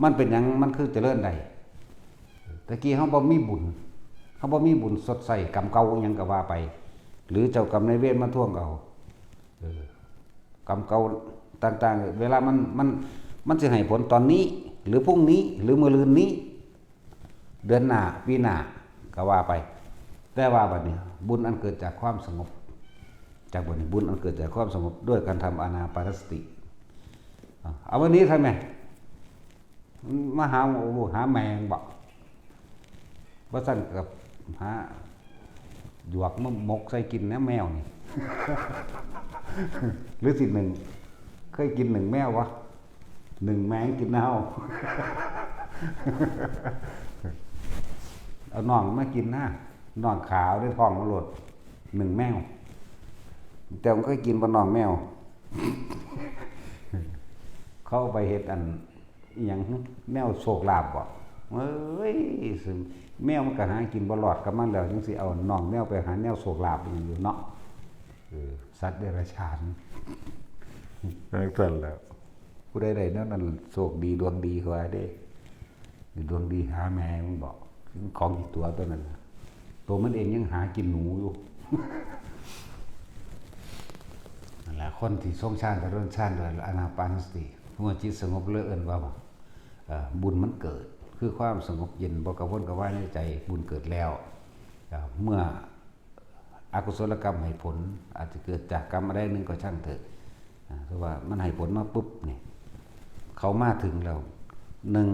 มันเป็นหยัง มันคือเจริญได้ ตะกี้เฮาบ่มีบุญ เฮาบ่มีบุญชดใช้กรรมเก่าอิหยังก็ว่าไป หรือเจ้ากรรมนายเวรมาทวงเอา เออ กรรมเก่าต่างๆ เวลามัน มัน มันสิให้ผลตอนนี้ หรือพรุ่งนี้ หรือมื้ออื่นนี้ เดือนหน้า ปีหน้า ก็ว่าไป แต่ว่าบัดนี้ บุญอันเกิดจากความสงบ จากบัดนี้ บุญอันเกิดจากความสงบ ด้วยการทำอานาปานสติ เอา เอาวันนี้ทำไม มาหาลูกหาแม่บอก ว่าซั่นก็หาหยวกมาหมกใส่กินนะแมวนี่ หรือสิหนึ่ง เคยกินหนึ่งแมววะ หนึ่งแมงกินเน่า เอาน่องมากินนะ น่องขาวได้ท้องมาโลด หนึ่งแมว แต่มันเคยกินบ่น่องแมว เขาเอาไปเฮ็ดอัน อิหยัง แนวโชคลาภบ่ เอ้ย ซึ่งแมวมันก็หากินบ่รอดกับมันแล้ว จั่งสิเอาน่องแมวไปหาแนวโชคลาภอิหยังอยู่เนาะ เออ สัตว์เดรัจฉาน จั่งซั้นแหล้ว ผู้ใดได้แนวนั้นโชคดีดวงดีเขาว่าเด้ ดวงดีหาแม่มันบอก ของอีกตัวตัวนั้นน่ะ ตัวมันเองยังหากินหนูอยู่ นั่นแหละ คนที่ทรงฌานเจริญฌานด้วยอานาปานสติ เมื่อจิตสงบเลยเอิ้นว่า เอ่อ บุญมันเกิด คือความสงบเย็น บ่กระวนกระวายในใจ บุญเกิดแล้ว เอ่อ เมื่อ อกุศลกรรมให้ผล อาจจะเกิดจากกรรมอะไรหนึ่งก็ช่างเถอะ อ่า เพราะว่ามันให้ผลมาปุ๊บนี่ เขามาถึงแล้ว หนึ่ง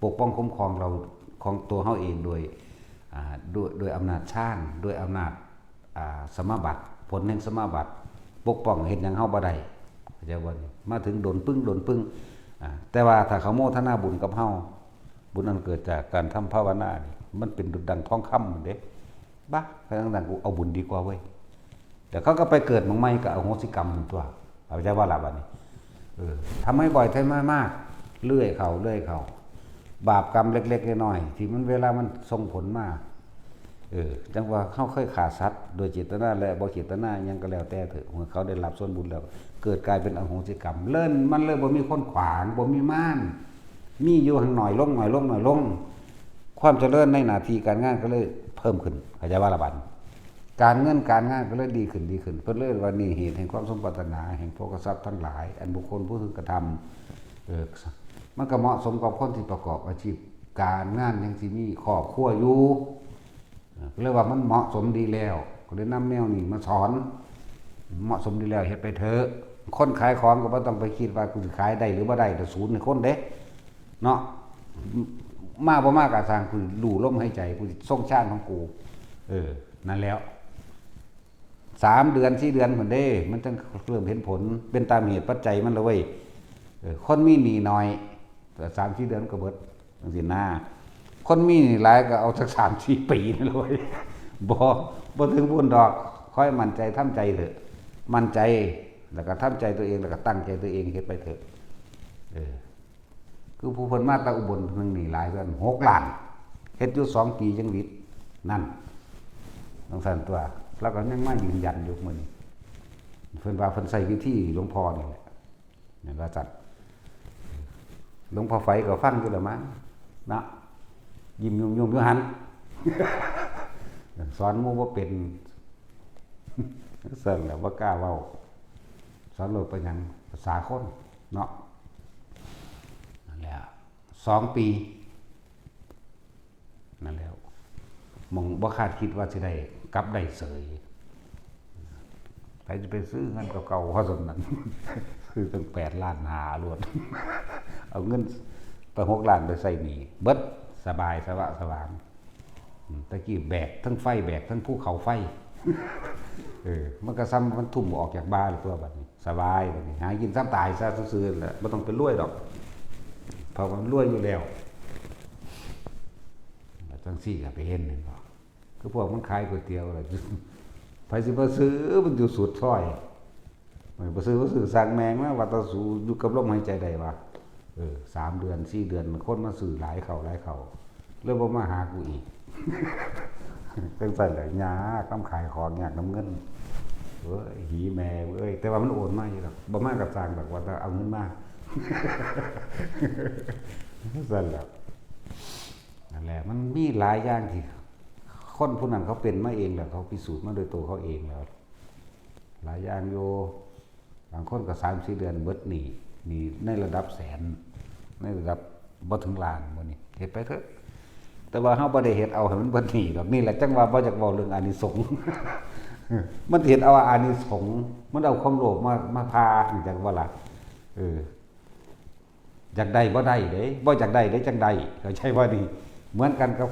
ปกป้องคุ้มครองเรา ของตัวเฮาเองโดย อ่า ด้วย ด้วยอำนาจฌาน ด้วยอำนาจ อ่า สมาบัติ ผลแห่งสมาบัติ ปกป้องเฮ็ดหยังเฮาบ่ได้ เข้าใจบ่นี่ มาถึงโดนปึ้ง โดนปึ้ง อ่า แต่ว่าถ้าเขาโมทนาบุญกับเฮา บุญอันเกิดจากการทำภาวนานี่ มันเป็นดุจดังทองคำเด้ บ้า ถ้าจั่งซั้นกูเอาบุญดีกว่าเว้ย เดี๋ยวเขาก็ไปเกิดหม่องใหม่ก็อโหสิกรรมตัว เข้าใจบ่ล่ะบัดนี้ เออ ทำให้บ่อย ทำให้มาก เรื่อยเข้า เรื่อยเข้า บาปกรรมเล็กๆน้อยๆ ที่มันเวลามันส่งผลมา เออ จั่งว่าเฮาเคยฆ่าสัตว์ โดยเจตนาและบ่เจตนาหยังก็แล้วแต่เถอะ เมื่อเขาได้รับส่วนบุญแล้ว เกิดกลายเป็นอโหสิกรรม เลิ่นมันเลยบ่มีคนขวาง บ่มีม่าน มีอยู่หั่นน้อยลง น้อยลง น้อยลง ความเจริญในหน้าที่การงานก็เลยเพิ่มขึ้น เข้าใจบ่ล่ะบัดนี้ การเงินการงานก็เลยดีขึ้น ดีขึ้น เพิ่นเลยว่านี่เหตุแห่งความสมปรารถนา แห่งโภคทรัพย์ทั้งหลาย อันบุคคลผู้พึงกระทำ เออ มันก็เหมาะสมกับคนที่ประกอบอาชีพการงานยังสิมีครอบครัวอยู่ เออ ก็เลยว่ามันเหมาะสมดีแล้ว ก็เลยนำแนวนี้มาสอน เหมาะสมดีแล้ว เฮ็ดไปเถอะ คนขายของก็บ่ต้องไปคิดว่ากูสิขายได้หรือบ่ได้ แต่ศูนย์ให้คนเด้ เนาะ มาบ่มาก็ซ่าง กูรู้ลมหายใจ กูสิทรงฌานของกู เออ นั่นแล้ว สามเดือน สี่เดือนพุ้นเด้ มันจั่งเริ่มเห็นผล เป็นตามเหตุปัจจัยมันละเว้ย เออ คนมีหนี้น้อย สามสี่เดือนก็เบิด จั่งซี้นะ คนมีหนี้หลายก็เอาสักสามสี่ปีนั่นละเว้ย บ่ บ่ถึงพุ้นดอก คอยมั่นใจ ทำใจเถอะ มั่นใจ แล้วก็ทำใจตัวเอง แล้วก็ตั้งใจตัวเอง เฮ็ดไปเถอะ เออ คือผู้เพิ่นมาแต่อุบล เพิ่นหนี้หลาย เพิ่นหกล้าน เฮ็ดอยู่สองปีจั่งหวิด นั่น จั่งซั้นตัว แล้วก็ยังมายืนยันอยู่มื้อนี้ เพิ่นว่าเพิ่นใช้วิธีหลวงพ่อนี่แหละ แม่นว่าซั่น หลวงพ่อไฝก็ฟังอยู่แล้วมั้ง เนาะ ยิ้มยุ่มๆอยู่หั่น สอนหมู่บ่เป็น ซั่นแหละ บ่กล้าเว้า สอนโลดไปหยัง ภาษาคน เนาะ นั่นแหละ สองปี นั่นแหละ หม่องบ่คาดคิดว่าสิได้กลับได้เสย ไผสิไปซื้อเงินเก่าๆ ว่าซั่นนั้น ซื้อตั้งแปดล้านห้าโลด เอาเงินไปหกล้านไปใช้หนี้ เบิด สบาย สวะสวาง อืม แต่กี้แบกทั้งไฟ แบกทั้งภูเขาไฟ เออ มันก็ซ่ำมันทุ่มออกจากบ่าแล้วตัวบัดนี้ สบายบัดนี้ หากินซ่ำตายซะซื่อๆแหละ บ่ต้องไปรวยดอก เพราะว่ามันรวยอยู่แล้ว จั่งซี้ก็ไปเห็นแม่นบ่ คือพวกมันขายก๋วยเตี๋ยวล่ะ ไผสิมาซื้อ มันอยู่สุดซอย บ่ซื้อ บ่ซื้อ สั่งแม่งมา ว่าแต่สูอยู่กับลมหายใจได้วะ เออ สามเดือน สี่เดือน คนมาซื้อหลายเข้า หลายเข้า เลยบ่มาหากูอีก จั่งซั้นแหละ ยากนำขายของ ยากนำเงิน เอ้ย หีแม่เอ้ย แต่ว่ามันโอนมาอยู่ดอก บ่มาก็ซ่างดอก ว่าแต่เอาเงินมา จั่งซั้นแหละ นั่นแหละ มันมีหลายอย่างที่คนผู้นั้นเขาเป็นมาเองแหละ เขาพิสูจน์มาโดยตัวเขาเองแล้ว หลายอย่างอยู่ บางคนก็สามสี่เดือนเบิดหนี้ หนี้ในระดับแสน ในระดับบ่ถึงล้าน มื้อนี้ เฮ็ดไปเถอะ แต่ว่าเฮาบ่ได้เฮ็ดเอาให้มันเบิดหนี้ดอก นี่แหละจั่งว่าบ่อยากเว้าเรื่องอานิสงส์ มันเฮ็ดเอาอานิสงส์ มันเอาความโลภมา มาพา จั่งว่าล่ะ เออ อยากได้บ่ได้เด้ บ่อยากได้เด้จั่งได้ เข้าใจบ่นี่ เหมือนกันกับ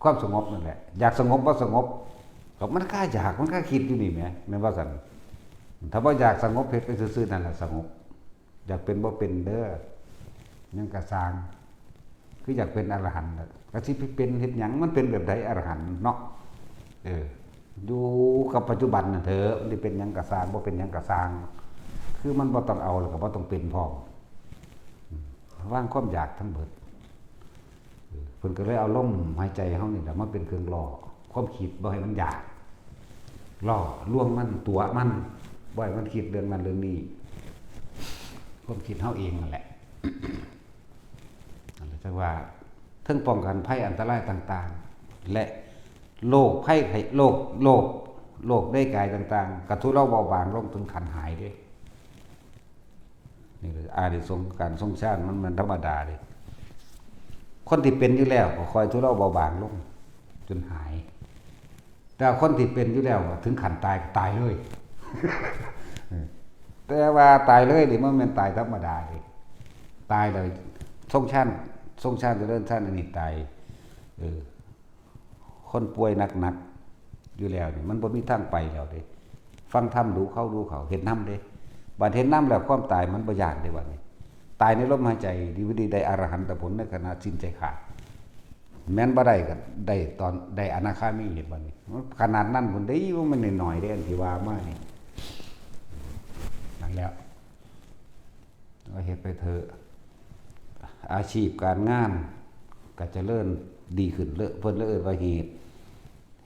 ความสงบนั่นแหละ อยากสงบบ่สงบ ก็มันคาอยาก มันคาคิดอยู่นี่แหม แม่นบ่ซั่น ถ้าบ่อยากสงบ เฮ็ดไปซื่อๆนั่นแหละสงบ อยากเป็นบ่เป็นเด้อ หยังก็ซ่าง คืออยากเป็นอรหันต์น่ะ ก็สิไปเป็นเฮ็ดหยัง มันเป็นแบบใดอรหันต์เนาะ เออ อยู่กับปัจจุบันน่ะเถอะ มันสิเป็นหยังก็ซ่าง บ่เป็นหยังก็ซ่าง คือมันบ่ต้องเอา แล้วก็บ่ต้องเป็นพร้อม อืม วางความอยากทั้งเบิด เออ เพิ่นก็เลยเอาลมหายใจเฮานี่แหละมาเป็นเครื่องล่อ ความคิดบ่ให้มันอยาก ล่อลวงมัน ตั๋วมัน บ่ให้มันคิดเรื่องนั้นเรื่องนี้ ความคิดเฮาเองนั่นแหละ นั่นแหละจั่งว่า เทิงป้องกันภัยอันตรายต่างๆ และโรคภัยไข้ โรค โรค โรคในกายต่างๆ กะทุเลาเบาบางลงถึงขั้นหายเด้ นี่คืออานิสงส์การทรงฌาน มัน มันธรรมดาเด้ คนที่เป็นอยู่แล้วก็ค่อยทุเลาเบาบางลง จนหาย แต่คนที่เป็นอยู่แล้ว ถึงขั้นตายก็ตายเลย แต่ว่าตายเลยนี่มันเป็นตายธรรมดาเลย ตายเลยทรงชั้น ทรงชั้นเจริญชั้นอันนี้ตาย เออ คนป่วยหนักๆอยู่แล้วนี่ มันบ่มีทางไปแล้วเด้ ฟังธรรมดูเขาดูเขา เฮ็ดนำเด้ บัดเฮ็ดนำแล้วความตายมันบ่ย้านเด้บัดนี้ ตายในลมหายใจ ดีบ่ดีได้อรหันตผลในขณะสิ้นใจขาด แม้นบ่ได้ก็ได้ตอนได้อนาคามี เห็นบ่นี่ ขนาดนั้นพุ้นเด้ บ่แม่นน้อยๆเด้ อันที่ว่ามานี่ นั่นแหละ ก็เฮ็ดไปเถอะ อาชีพการงานก็เจริญดีขึ้น เลอะ เพิ่นเลยเอิ้นว่าเหตุ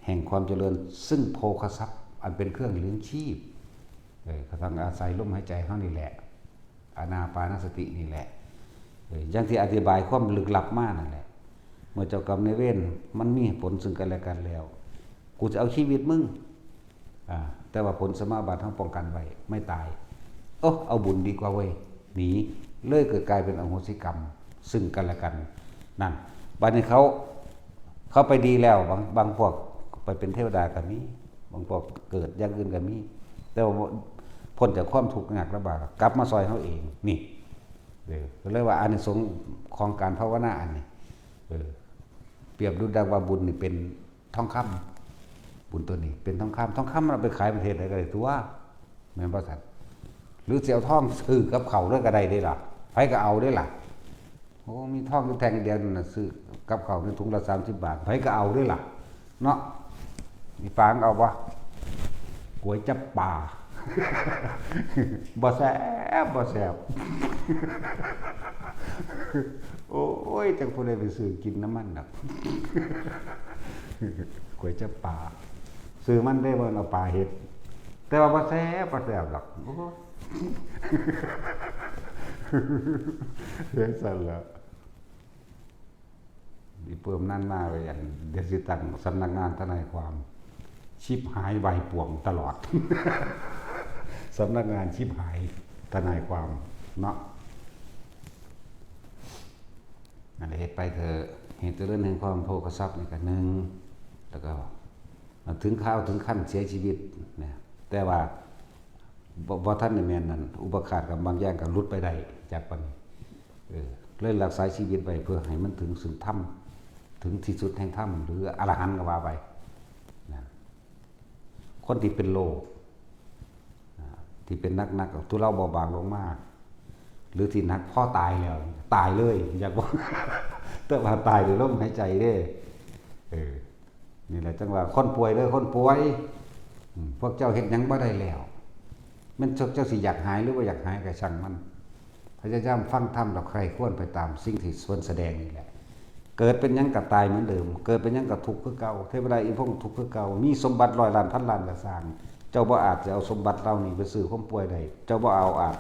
แห่งความเจริญ ซึ่งโภคทรัพย์อันเป็นเครื่องเลี้ยงชีพ เออ ก็ต้องอาศัยลมหายใจเฮานี่แหละ อานาปานสตินี่แหละ เออ อย่างที่อธิบายความลึกลับมานั่นแหละ เมื่อเจ้ากรรมนายเวรมันมีผลซึ่งกันและกันแล้ว กูจะเอาชีวิตมึง อ่า แต่ว่าผลสมาบัติเฮาป้องกันไว้ ไม่ตาย โอ้ เอาบุญดีกว่าเว้ย หนี เลยเกิดกลายเป็นอโหสิกรรม ซึ่งกันและกัน นั่น บัดนี้เขา เขาไปดีแล้ว บาง บางพวกไปเป็นเทวดาก็มี บางพวกเกิดอย่างอื่นก็มี แต่ว่าพ้นจากความทุกข์ยากลำบาก กลับมาซอยเฮาเอง นี่ เออ ก็เลยว่าอานิสงส์ของการภาวนาอันนี้ เออ เปรียบดูดังว่าบุญนี่เป็นทองคำ บุญตัวนี้เป็นทองคำ ทองคำมันเอาไปขายประเทศใดก็ได้ตัว แม่นบ่ซั่น หรือสิเอาทองซื้อกับข้าวเลยก็ได้เด้ล่ะ ไผก็เอาเด้ล่ะ โอ้ มีทองอยู่แท่งเดียวนั่นน่ะ ซื้อกับข้าวในถุงละสามสิบบาท ไผก็เอาเด้ล่ะ เนาะ มีปางเอาบ่ ก๋วยจั๊บปลา บ่แซ่บ บ่แซ่บ โอ้ย จักผู้ใดไปซื้อกินนำมันดอก ก๋วยจั๊บปลา ซื้อมันได้บ่เอาปลาเฮ็ด แต่ว่าบ่แซ่บ บ่แซ่บดอก โอ้ย จั่งซั้นล่ะ อีเพิ่มนั่นมาไว้อัน เดี๋ยวสิตั้งสำนักงานทนายความ ชิบหายวายป่วงตลอด สำนักงานชิบหายทนายความเนาะ นั่นแหละ เฮ็ดไปเถอะ เหตุเจริญแห่งความโภคทรัพย์นี่ก็หนึ่ง แล้วก็ถึงคราวถึงขั้นเสียชีวิตนะ แต่ว่า บ่ บ่ทันได้แม่นนั่น อุปาทานกับบางอย่างก็หลุดไปได้จากปันนี้ เออ เลยรักษาชีวิตไว้เพื่อให้มันถึงซึ่งธรรม ถึงที่สุดแห่งธรรม หรืออรหันต์ก็ว่าไป นะ คนที่เป็นโรค อ่า ที่เป็นหนักๆ ทุเลาเบาบางลงมา หรือที่หนักพอตายแล้ว ตายเลย อยากบอก แต่ว่าตายด้วยลมหายใจเด้ เออ นี่แหละจั่งว่าคนป่วยเด้อ คนป่วย อืม พวกเจ้าเฮ็ดหยังบ่ได้แล้ว แม่นพวกเจ้าสิอยากหายหรือบ่อยากหายก็ช่างมัน พยายามฟังธรรมแล้วใคร่ครวญไปตามสิ่งที่เพิ่นแสดงนี่แหละ เกิดเป็นหยังก็ตายเหมือนเดิม เกิดเป็นหยังก็ทุกข์คือเก่า เทวดาอินทร์พรหมทุกข์คือเก่า มีสมบัติร้อยล้านพันล้านก็ซ่าง เจ้าบ่อาจจะเอาสมบัติเหล่านี้ไปซื้อความป่วยได้ เจ้าบ่เอาอาจ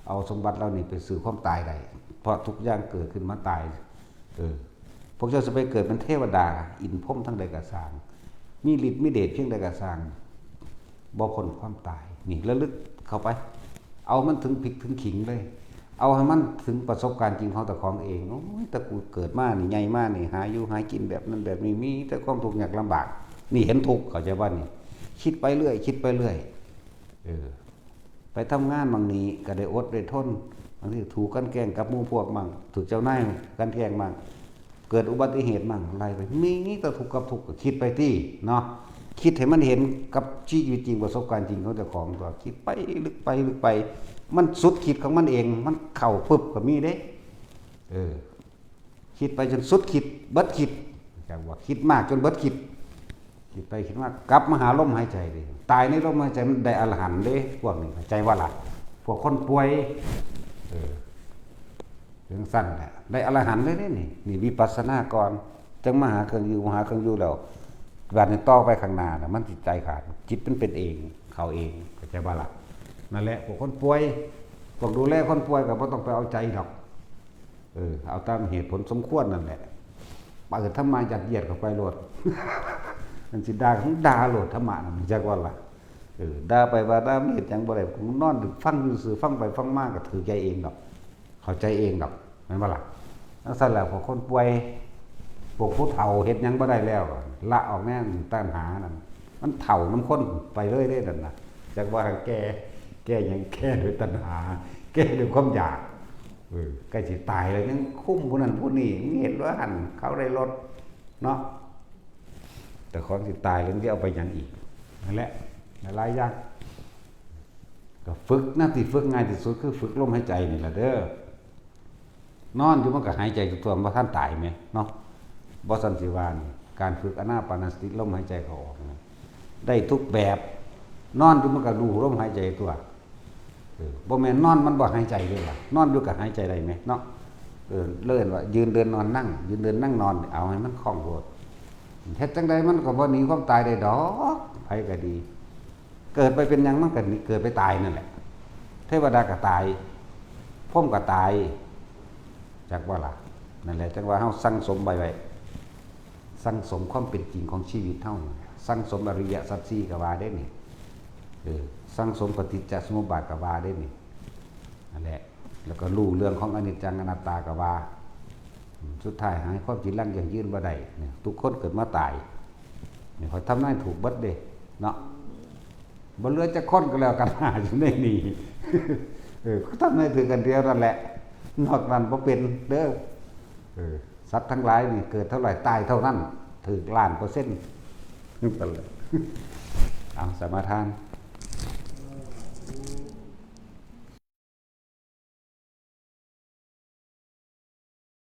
เอาสมบัติเหล่านี้ไปซื้อความตายได้ เพราะทุกอย่างเกิดขึ้นมาตาย เออ พวกเจ้าสิไปเกิดเป็นเทวดา อินทร์พรหมทั้งใดก็ซ่าง มีฤทธิ์มีเดชเพียงใดก็ซ่าง บ่พ้นความตาย นี่ระลึกเข้าไป เอามันถึงพริกถึงขิงเลย เอาให้มันถึงประสบการณ์จริงของเจ้าของเอง โอ้ย แต่กูเกิดมานี่ ใหญ่มานี่ หาอยู่หากินแบบนั้นแบบนี้ มีแต่ความทุกข์ยากลำบาก นี่เห็นทุกข์ เข้าใจบ่นี่ คิดไปเรื่อย คิดไปเรื่อย เออ ไปทำงานบางนี้ก็ได้อดได้ทน บางทีถูกกลั่นแกล้งกับหมู่พวกมั่ง ถูกเจ้านายกลั่นแกล้งมั่ง เกิดอุบัติเหตุมั่ง ไล่ไป มีแต่ทุกข์กับทุกข์ ก็คิดไปติเนาะ คิดให้มันเห็นกับชีวิตจริง ประสบการณ์จริงของเจ้าของ ก็คิดไปลึกไปลึกไป มันสุดขีดของมันเอง มันเข้าปึ๊บก็มีเด้ เออ คิดไปจนสุดขีด เบิดขีด จั่งว่าคิดมากจนเบิดขีด คิดไปคิดมากลับมาหาลมหายใจเด้ ตายในลมหายใจมันได้อรหันต์เด้ พวกนี้เข้าใจบ่ล่ะ พวกคนป่วย เออ จั่งซั้นแหละ ได้อรหันต์เลยเด้นี่ นี่วิปัสสนาก่อน จั่งมาหาเครื่องอยู่ หาเครื่องอยู่แล้ว บัดนี้ต่อไปข้างหน้าน่ะ มันจิตใจขาด จิตมันเป็นเอง เข้าเอง เข้าใจบ่ล่ะ นั่นแหละ พวกคนป่วย พวกดูแลคนป่วยก็บ่ต้องไปเอาใจดอก เออ เอาตามเหตุผลสมควรนั่นแหละ เปิดธรรมะยัดเยียดเข้าไปโลด มันสิด่าก็ด่าโลด ธรรมะนั่น จักว่าล่ะ เออ ด่าไปว่าด่ามันเฮ็ดหยังบ่ได้ กูนอนฟังซื่อๆ ฟังไปฟังมาก็ถือใจเองดอก เข้าใจเองดอก แม่นบ่ล่ะ จั่งซั้นแหละ พวกคนป่วย พวกผู้เฒ่าเฮ็ดหยังบ่ได้แล้ว ละออกแน่ตัณหานั่น มันเฒ่านำคนไปเลยเด้นั่นน่ะ จักว่าแก่ แก่หยัง แก่ด้วยตัณหา แก่ด้วยความอยาก เออ ใกล้สิตายแล้วยังคุมผู้นั้นผู้นี้ เห็นว่าหั่นเขาได้รถเนาะ แต่ของสิตายแล้วสิเอาไปหยังอีก นั่นแหละ หลายๆอย่าง ก็ฝึกนะ ที่ฝึกง่ายที่สุดคือฝึกลมหายใจนี่แหละเด้อ นอนอยู่มันก็หายใจทั่วๆ บ่ทันตายแหมเนาะ บ่ซั่นสิว่านี่ การฝึกอานาปานสติลมหายใจเข้าออกนี่ ได้ทุกแบบ นอนอยู่มันก็รู้ลมหายใจทั่ว เออ บ่แม่นนอนมันบ่หายใจเด้ล่ะ นอนอยู่ก็หายใจได้แหมเนาะ เออ เอิ้นว่ายืนเดินนอนนั่ง ยืนเดินนั่งนอน เอาให้มันคล่องโลด เฮ็ดจั่งใดมันก็บ่หนีความตายได้ดอก ไผก็ดี เกิดไปเป็นหยังมันก็หนี เกิดไปตายนั่นแหละ เทวดาก็ตาย พรหมก็ตาย จักบ่ล่ะ นั่นแหละ จั่งว่าเฮาสั่งสมไว้ไว้ สั่งสมความเป็นจริงของชีวิตเฮา สั่งสมอริยสัจสี่ก็ว่าเด้นี่ เออ สั่งสมปฏิจจสมุปบาทก็ว่าเด้นี่ นั่นแหละ แล้วก็รู้เรื่องของอนิจจังอนัตตาก็ว่า อืม สุดท้ายหาความจีรังยั่งยืนบ่ได้เนี่ย ทุกคนเกิดมาตาย นี่ข้อยทำนายถูกเบิดเด้ เนาะ บ่เหลือจักคนก็แล้วกัน อยู่ในนี่ เออ ก็ทำนายถืกอันเดียวนั่นแหละ นอกนั้นบ่เป็นเด้อ เออ สัตว์ทั้งหลายนี่เกิดเท่าไหร่ตายเท่านั้น ถืกล้านเปอร์เซ็นต์ นั่นแหละ เอาสมาทาน